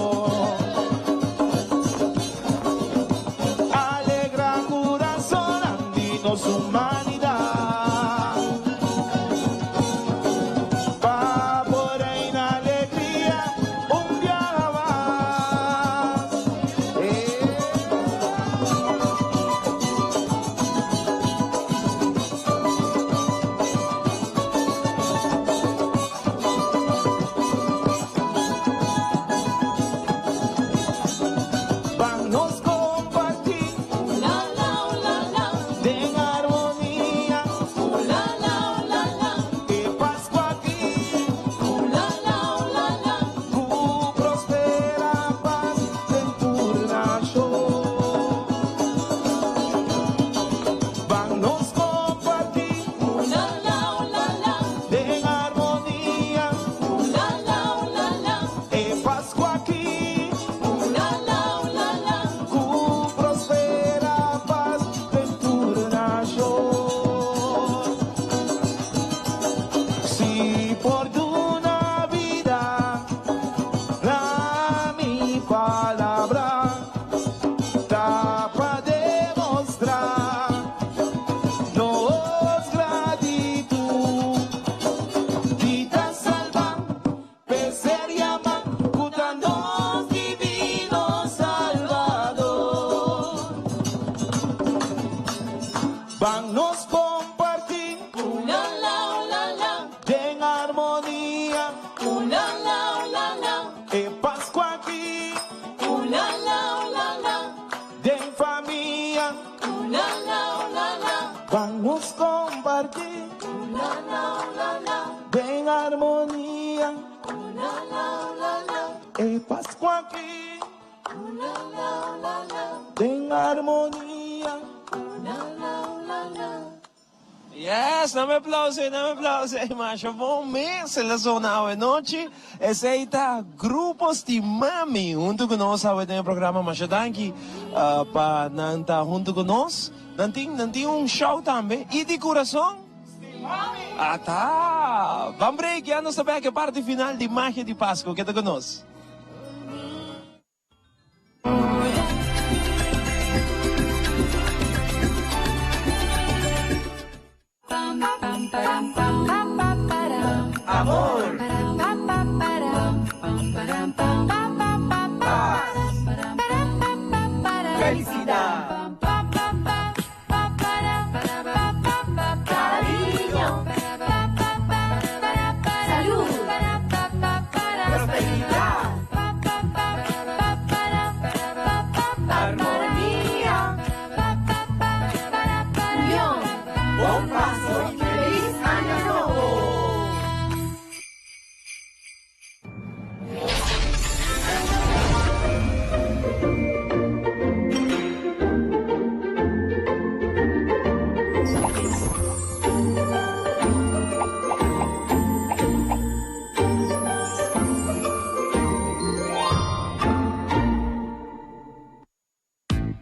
Alegra curason di nos humanidad, pa por reina alegria un biaha mas. Ban nos comparti la la la la den armonia la la la la e Pascua aki la la la la cu prospera paz den tur nacion. Ban nos comparti la la la la den armonia la la la la e Pascua aki la la la la cu prospera paz den tur nacion. Si por duna bida na mi palabra, ta pa demostra nos gratitud. Di ta salva, pe ser yama, cu ta nos divino Salvador. Ban nos comparti la la la la den armonia la la la la e Pascua aki la la la la den famia la la la la. Ban nos comparti la la la la den armonia la la la la e Pascua aki la la la la den armonia la la la la. Yes, dame aplauso, dame aplauso. Masha bon mes el a zona awe nochi. Esey ta Grupo Stimami hunto cu nos awe den e programa. Masha danki pa nan ta hunto cu nos. Nan tin, nan tin un show tambe. Y di curason? Stimami! Ata! Ban break, ya nos ta bek e parti final di Magia di Pasco. Keda cu nos. Amor. Paz. Felicidad. Cariño. Bon Pasco y Feliz Aña Nobo!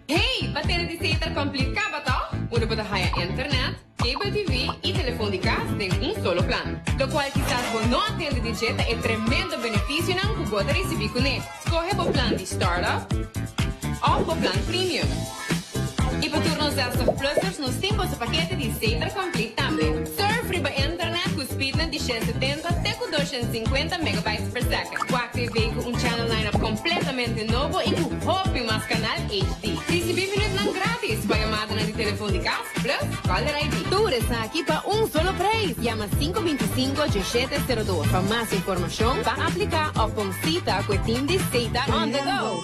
Hey, pa tene di Setar Complete caba toch? Unda bo ta haya internet, cable TV y telefon di cas den un solo plan. Locual kisas bo no a tende di dje ta e tremendo beneficionan cu bo ta ricibi cune. Scoge bo plan di Startup of bo plan Premium. Y pa tur nos 60 plussers nos tin boso pakete di Setar Complete tambe. Surf riba internet cu speednan di 170 te cu 250 megabytes per second. Wak TV cu un channel line-up completamente nobo y cu hopi mas canal HD. Ricibi minuutnan gratis pa yamadanan di telefon di cas plus caller ID. Tur esaki pa un solo prijs. Yama 525 1702 pa mas informacion, pa aplica of pon cita cu e team di Setar On The Go.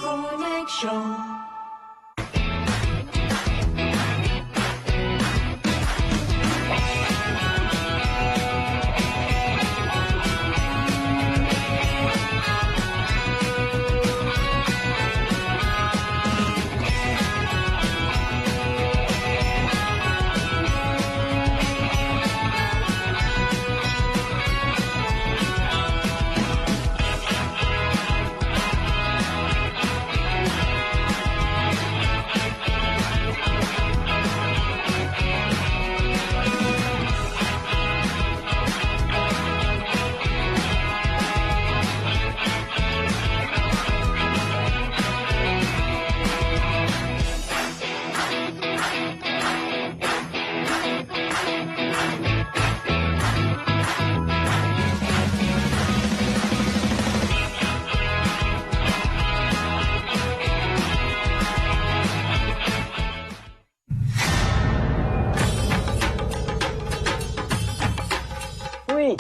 Ui!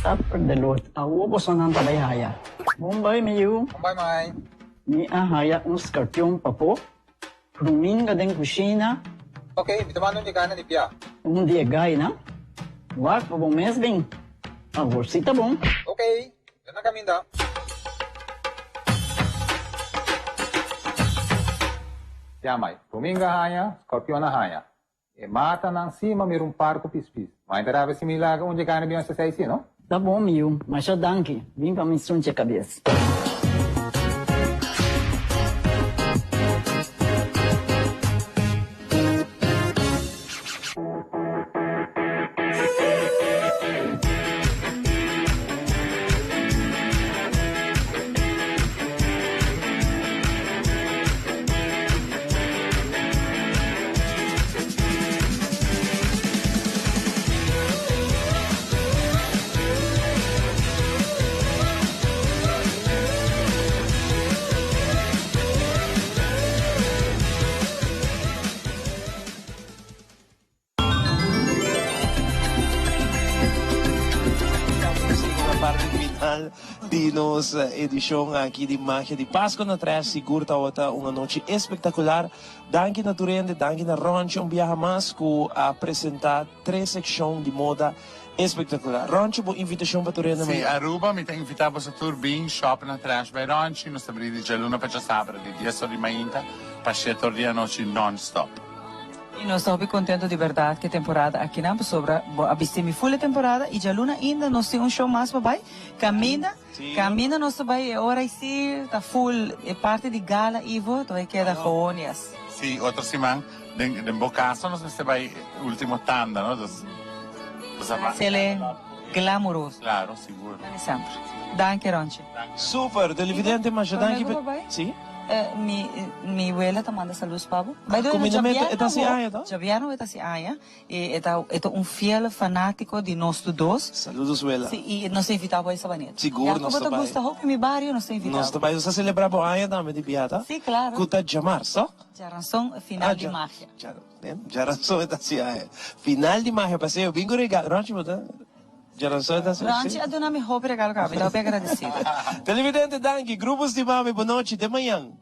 Supper de lot. Awo bosonan ta bay haya. Bon bay mi yu. Bon bay mai. Mi a haya un scorpion papo. Ruminga den kushina. Ok, mi ta manda un di gana di bia. Un di e gainan. Wak pa bo mes bin. Awor si ta bon. Ok, yo na kaminda. Ya mai, ruminga haña, scorpion a haña. E matanan si ma mira un par ku pispis. Mai ta rabia si mi laga un di gana bin onse sei si, no? Ta bon mi yu, masha danki. Bin pa mi sunchi e kabes. Parti final di nos edicion aki di Magia di Pasco na Trash sigur tabata un anochi espectacular. Danki na tur hende, danki na Ronchi un biaha mas cu a presenta tres seccion di moda espectacular. Ronchi bo invitacion pa tur hende Si, Aruba, mi ta invita boso tur bin shop na Trash by Ronchi. Nos ta bri di djaluna pa djasabra di dies or di mainta pa shete or di anochi non stop. I nos ta hopi contento di berdad cu e temporada akinan pasobra bo a bisti mi full e temporada y djaluna ainda nos tin un show mas pa bay. Caminda, caminda nos ta bay e ora y si ta full e parti di gala Ivo ta bay keda gewoon yes. Si, otro siman den den bo caso nos mester bay ultimo tanda no dus bo sa ba. Sele glamuroso. Claro, sigur. Semper. Danki Ronchi. Super, televidente masha danki pa. Si. Mi mi wela ta manda saludos pa bo. By the way, Comindamento e ta hasi aña to? Djabièrnè e ta hasi aña y e ta e ta un fiel fanatico di nos tur dos. Saludos wela. Si y nos ta invita bo Sabaneta. Sigur nos ta Ya cu bo ta bai. gusta hopi mi bario nos ta invita Nos ta bo. bai. Nos ta celebra bo aña tambe di biata. Si claro. Cu ta djamars to? Djaranson final di magia. Djaranson e ta hasi aña. Final di magia paseo bin cu regalo. Ronchi bo ta? Ranchi a duna mi hopi regalo caba, mi ta hopi agradecido. Televidente danki, grupo stima mi, bonochi, te mañan.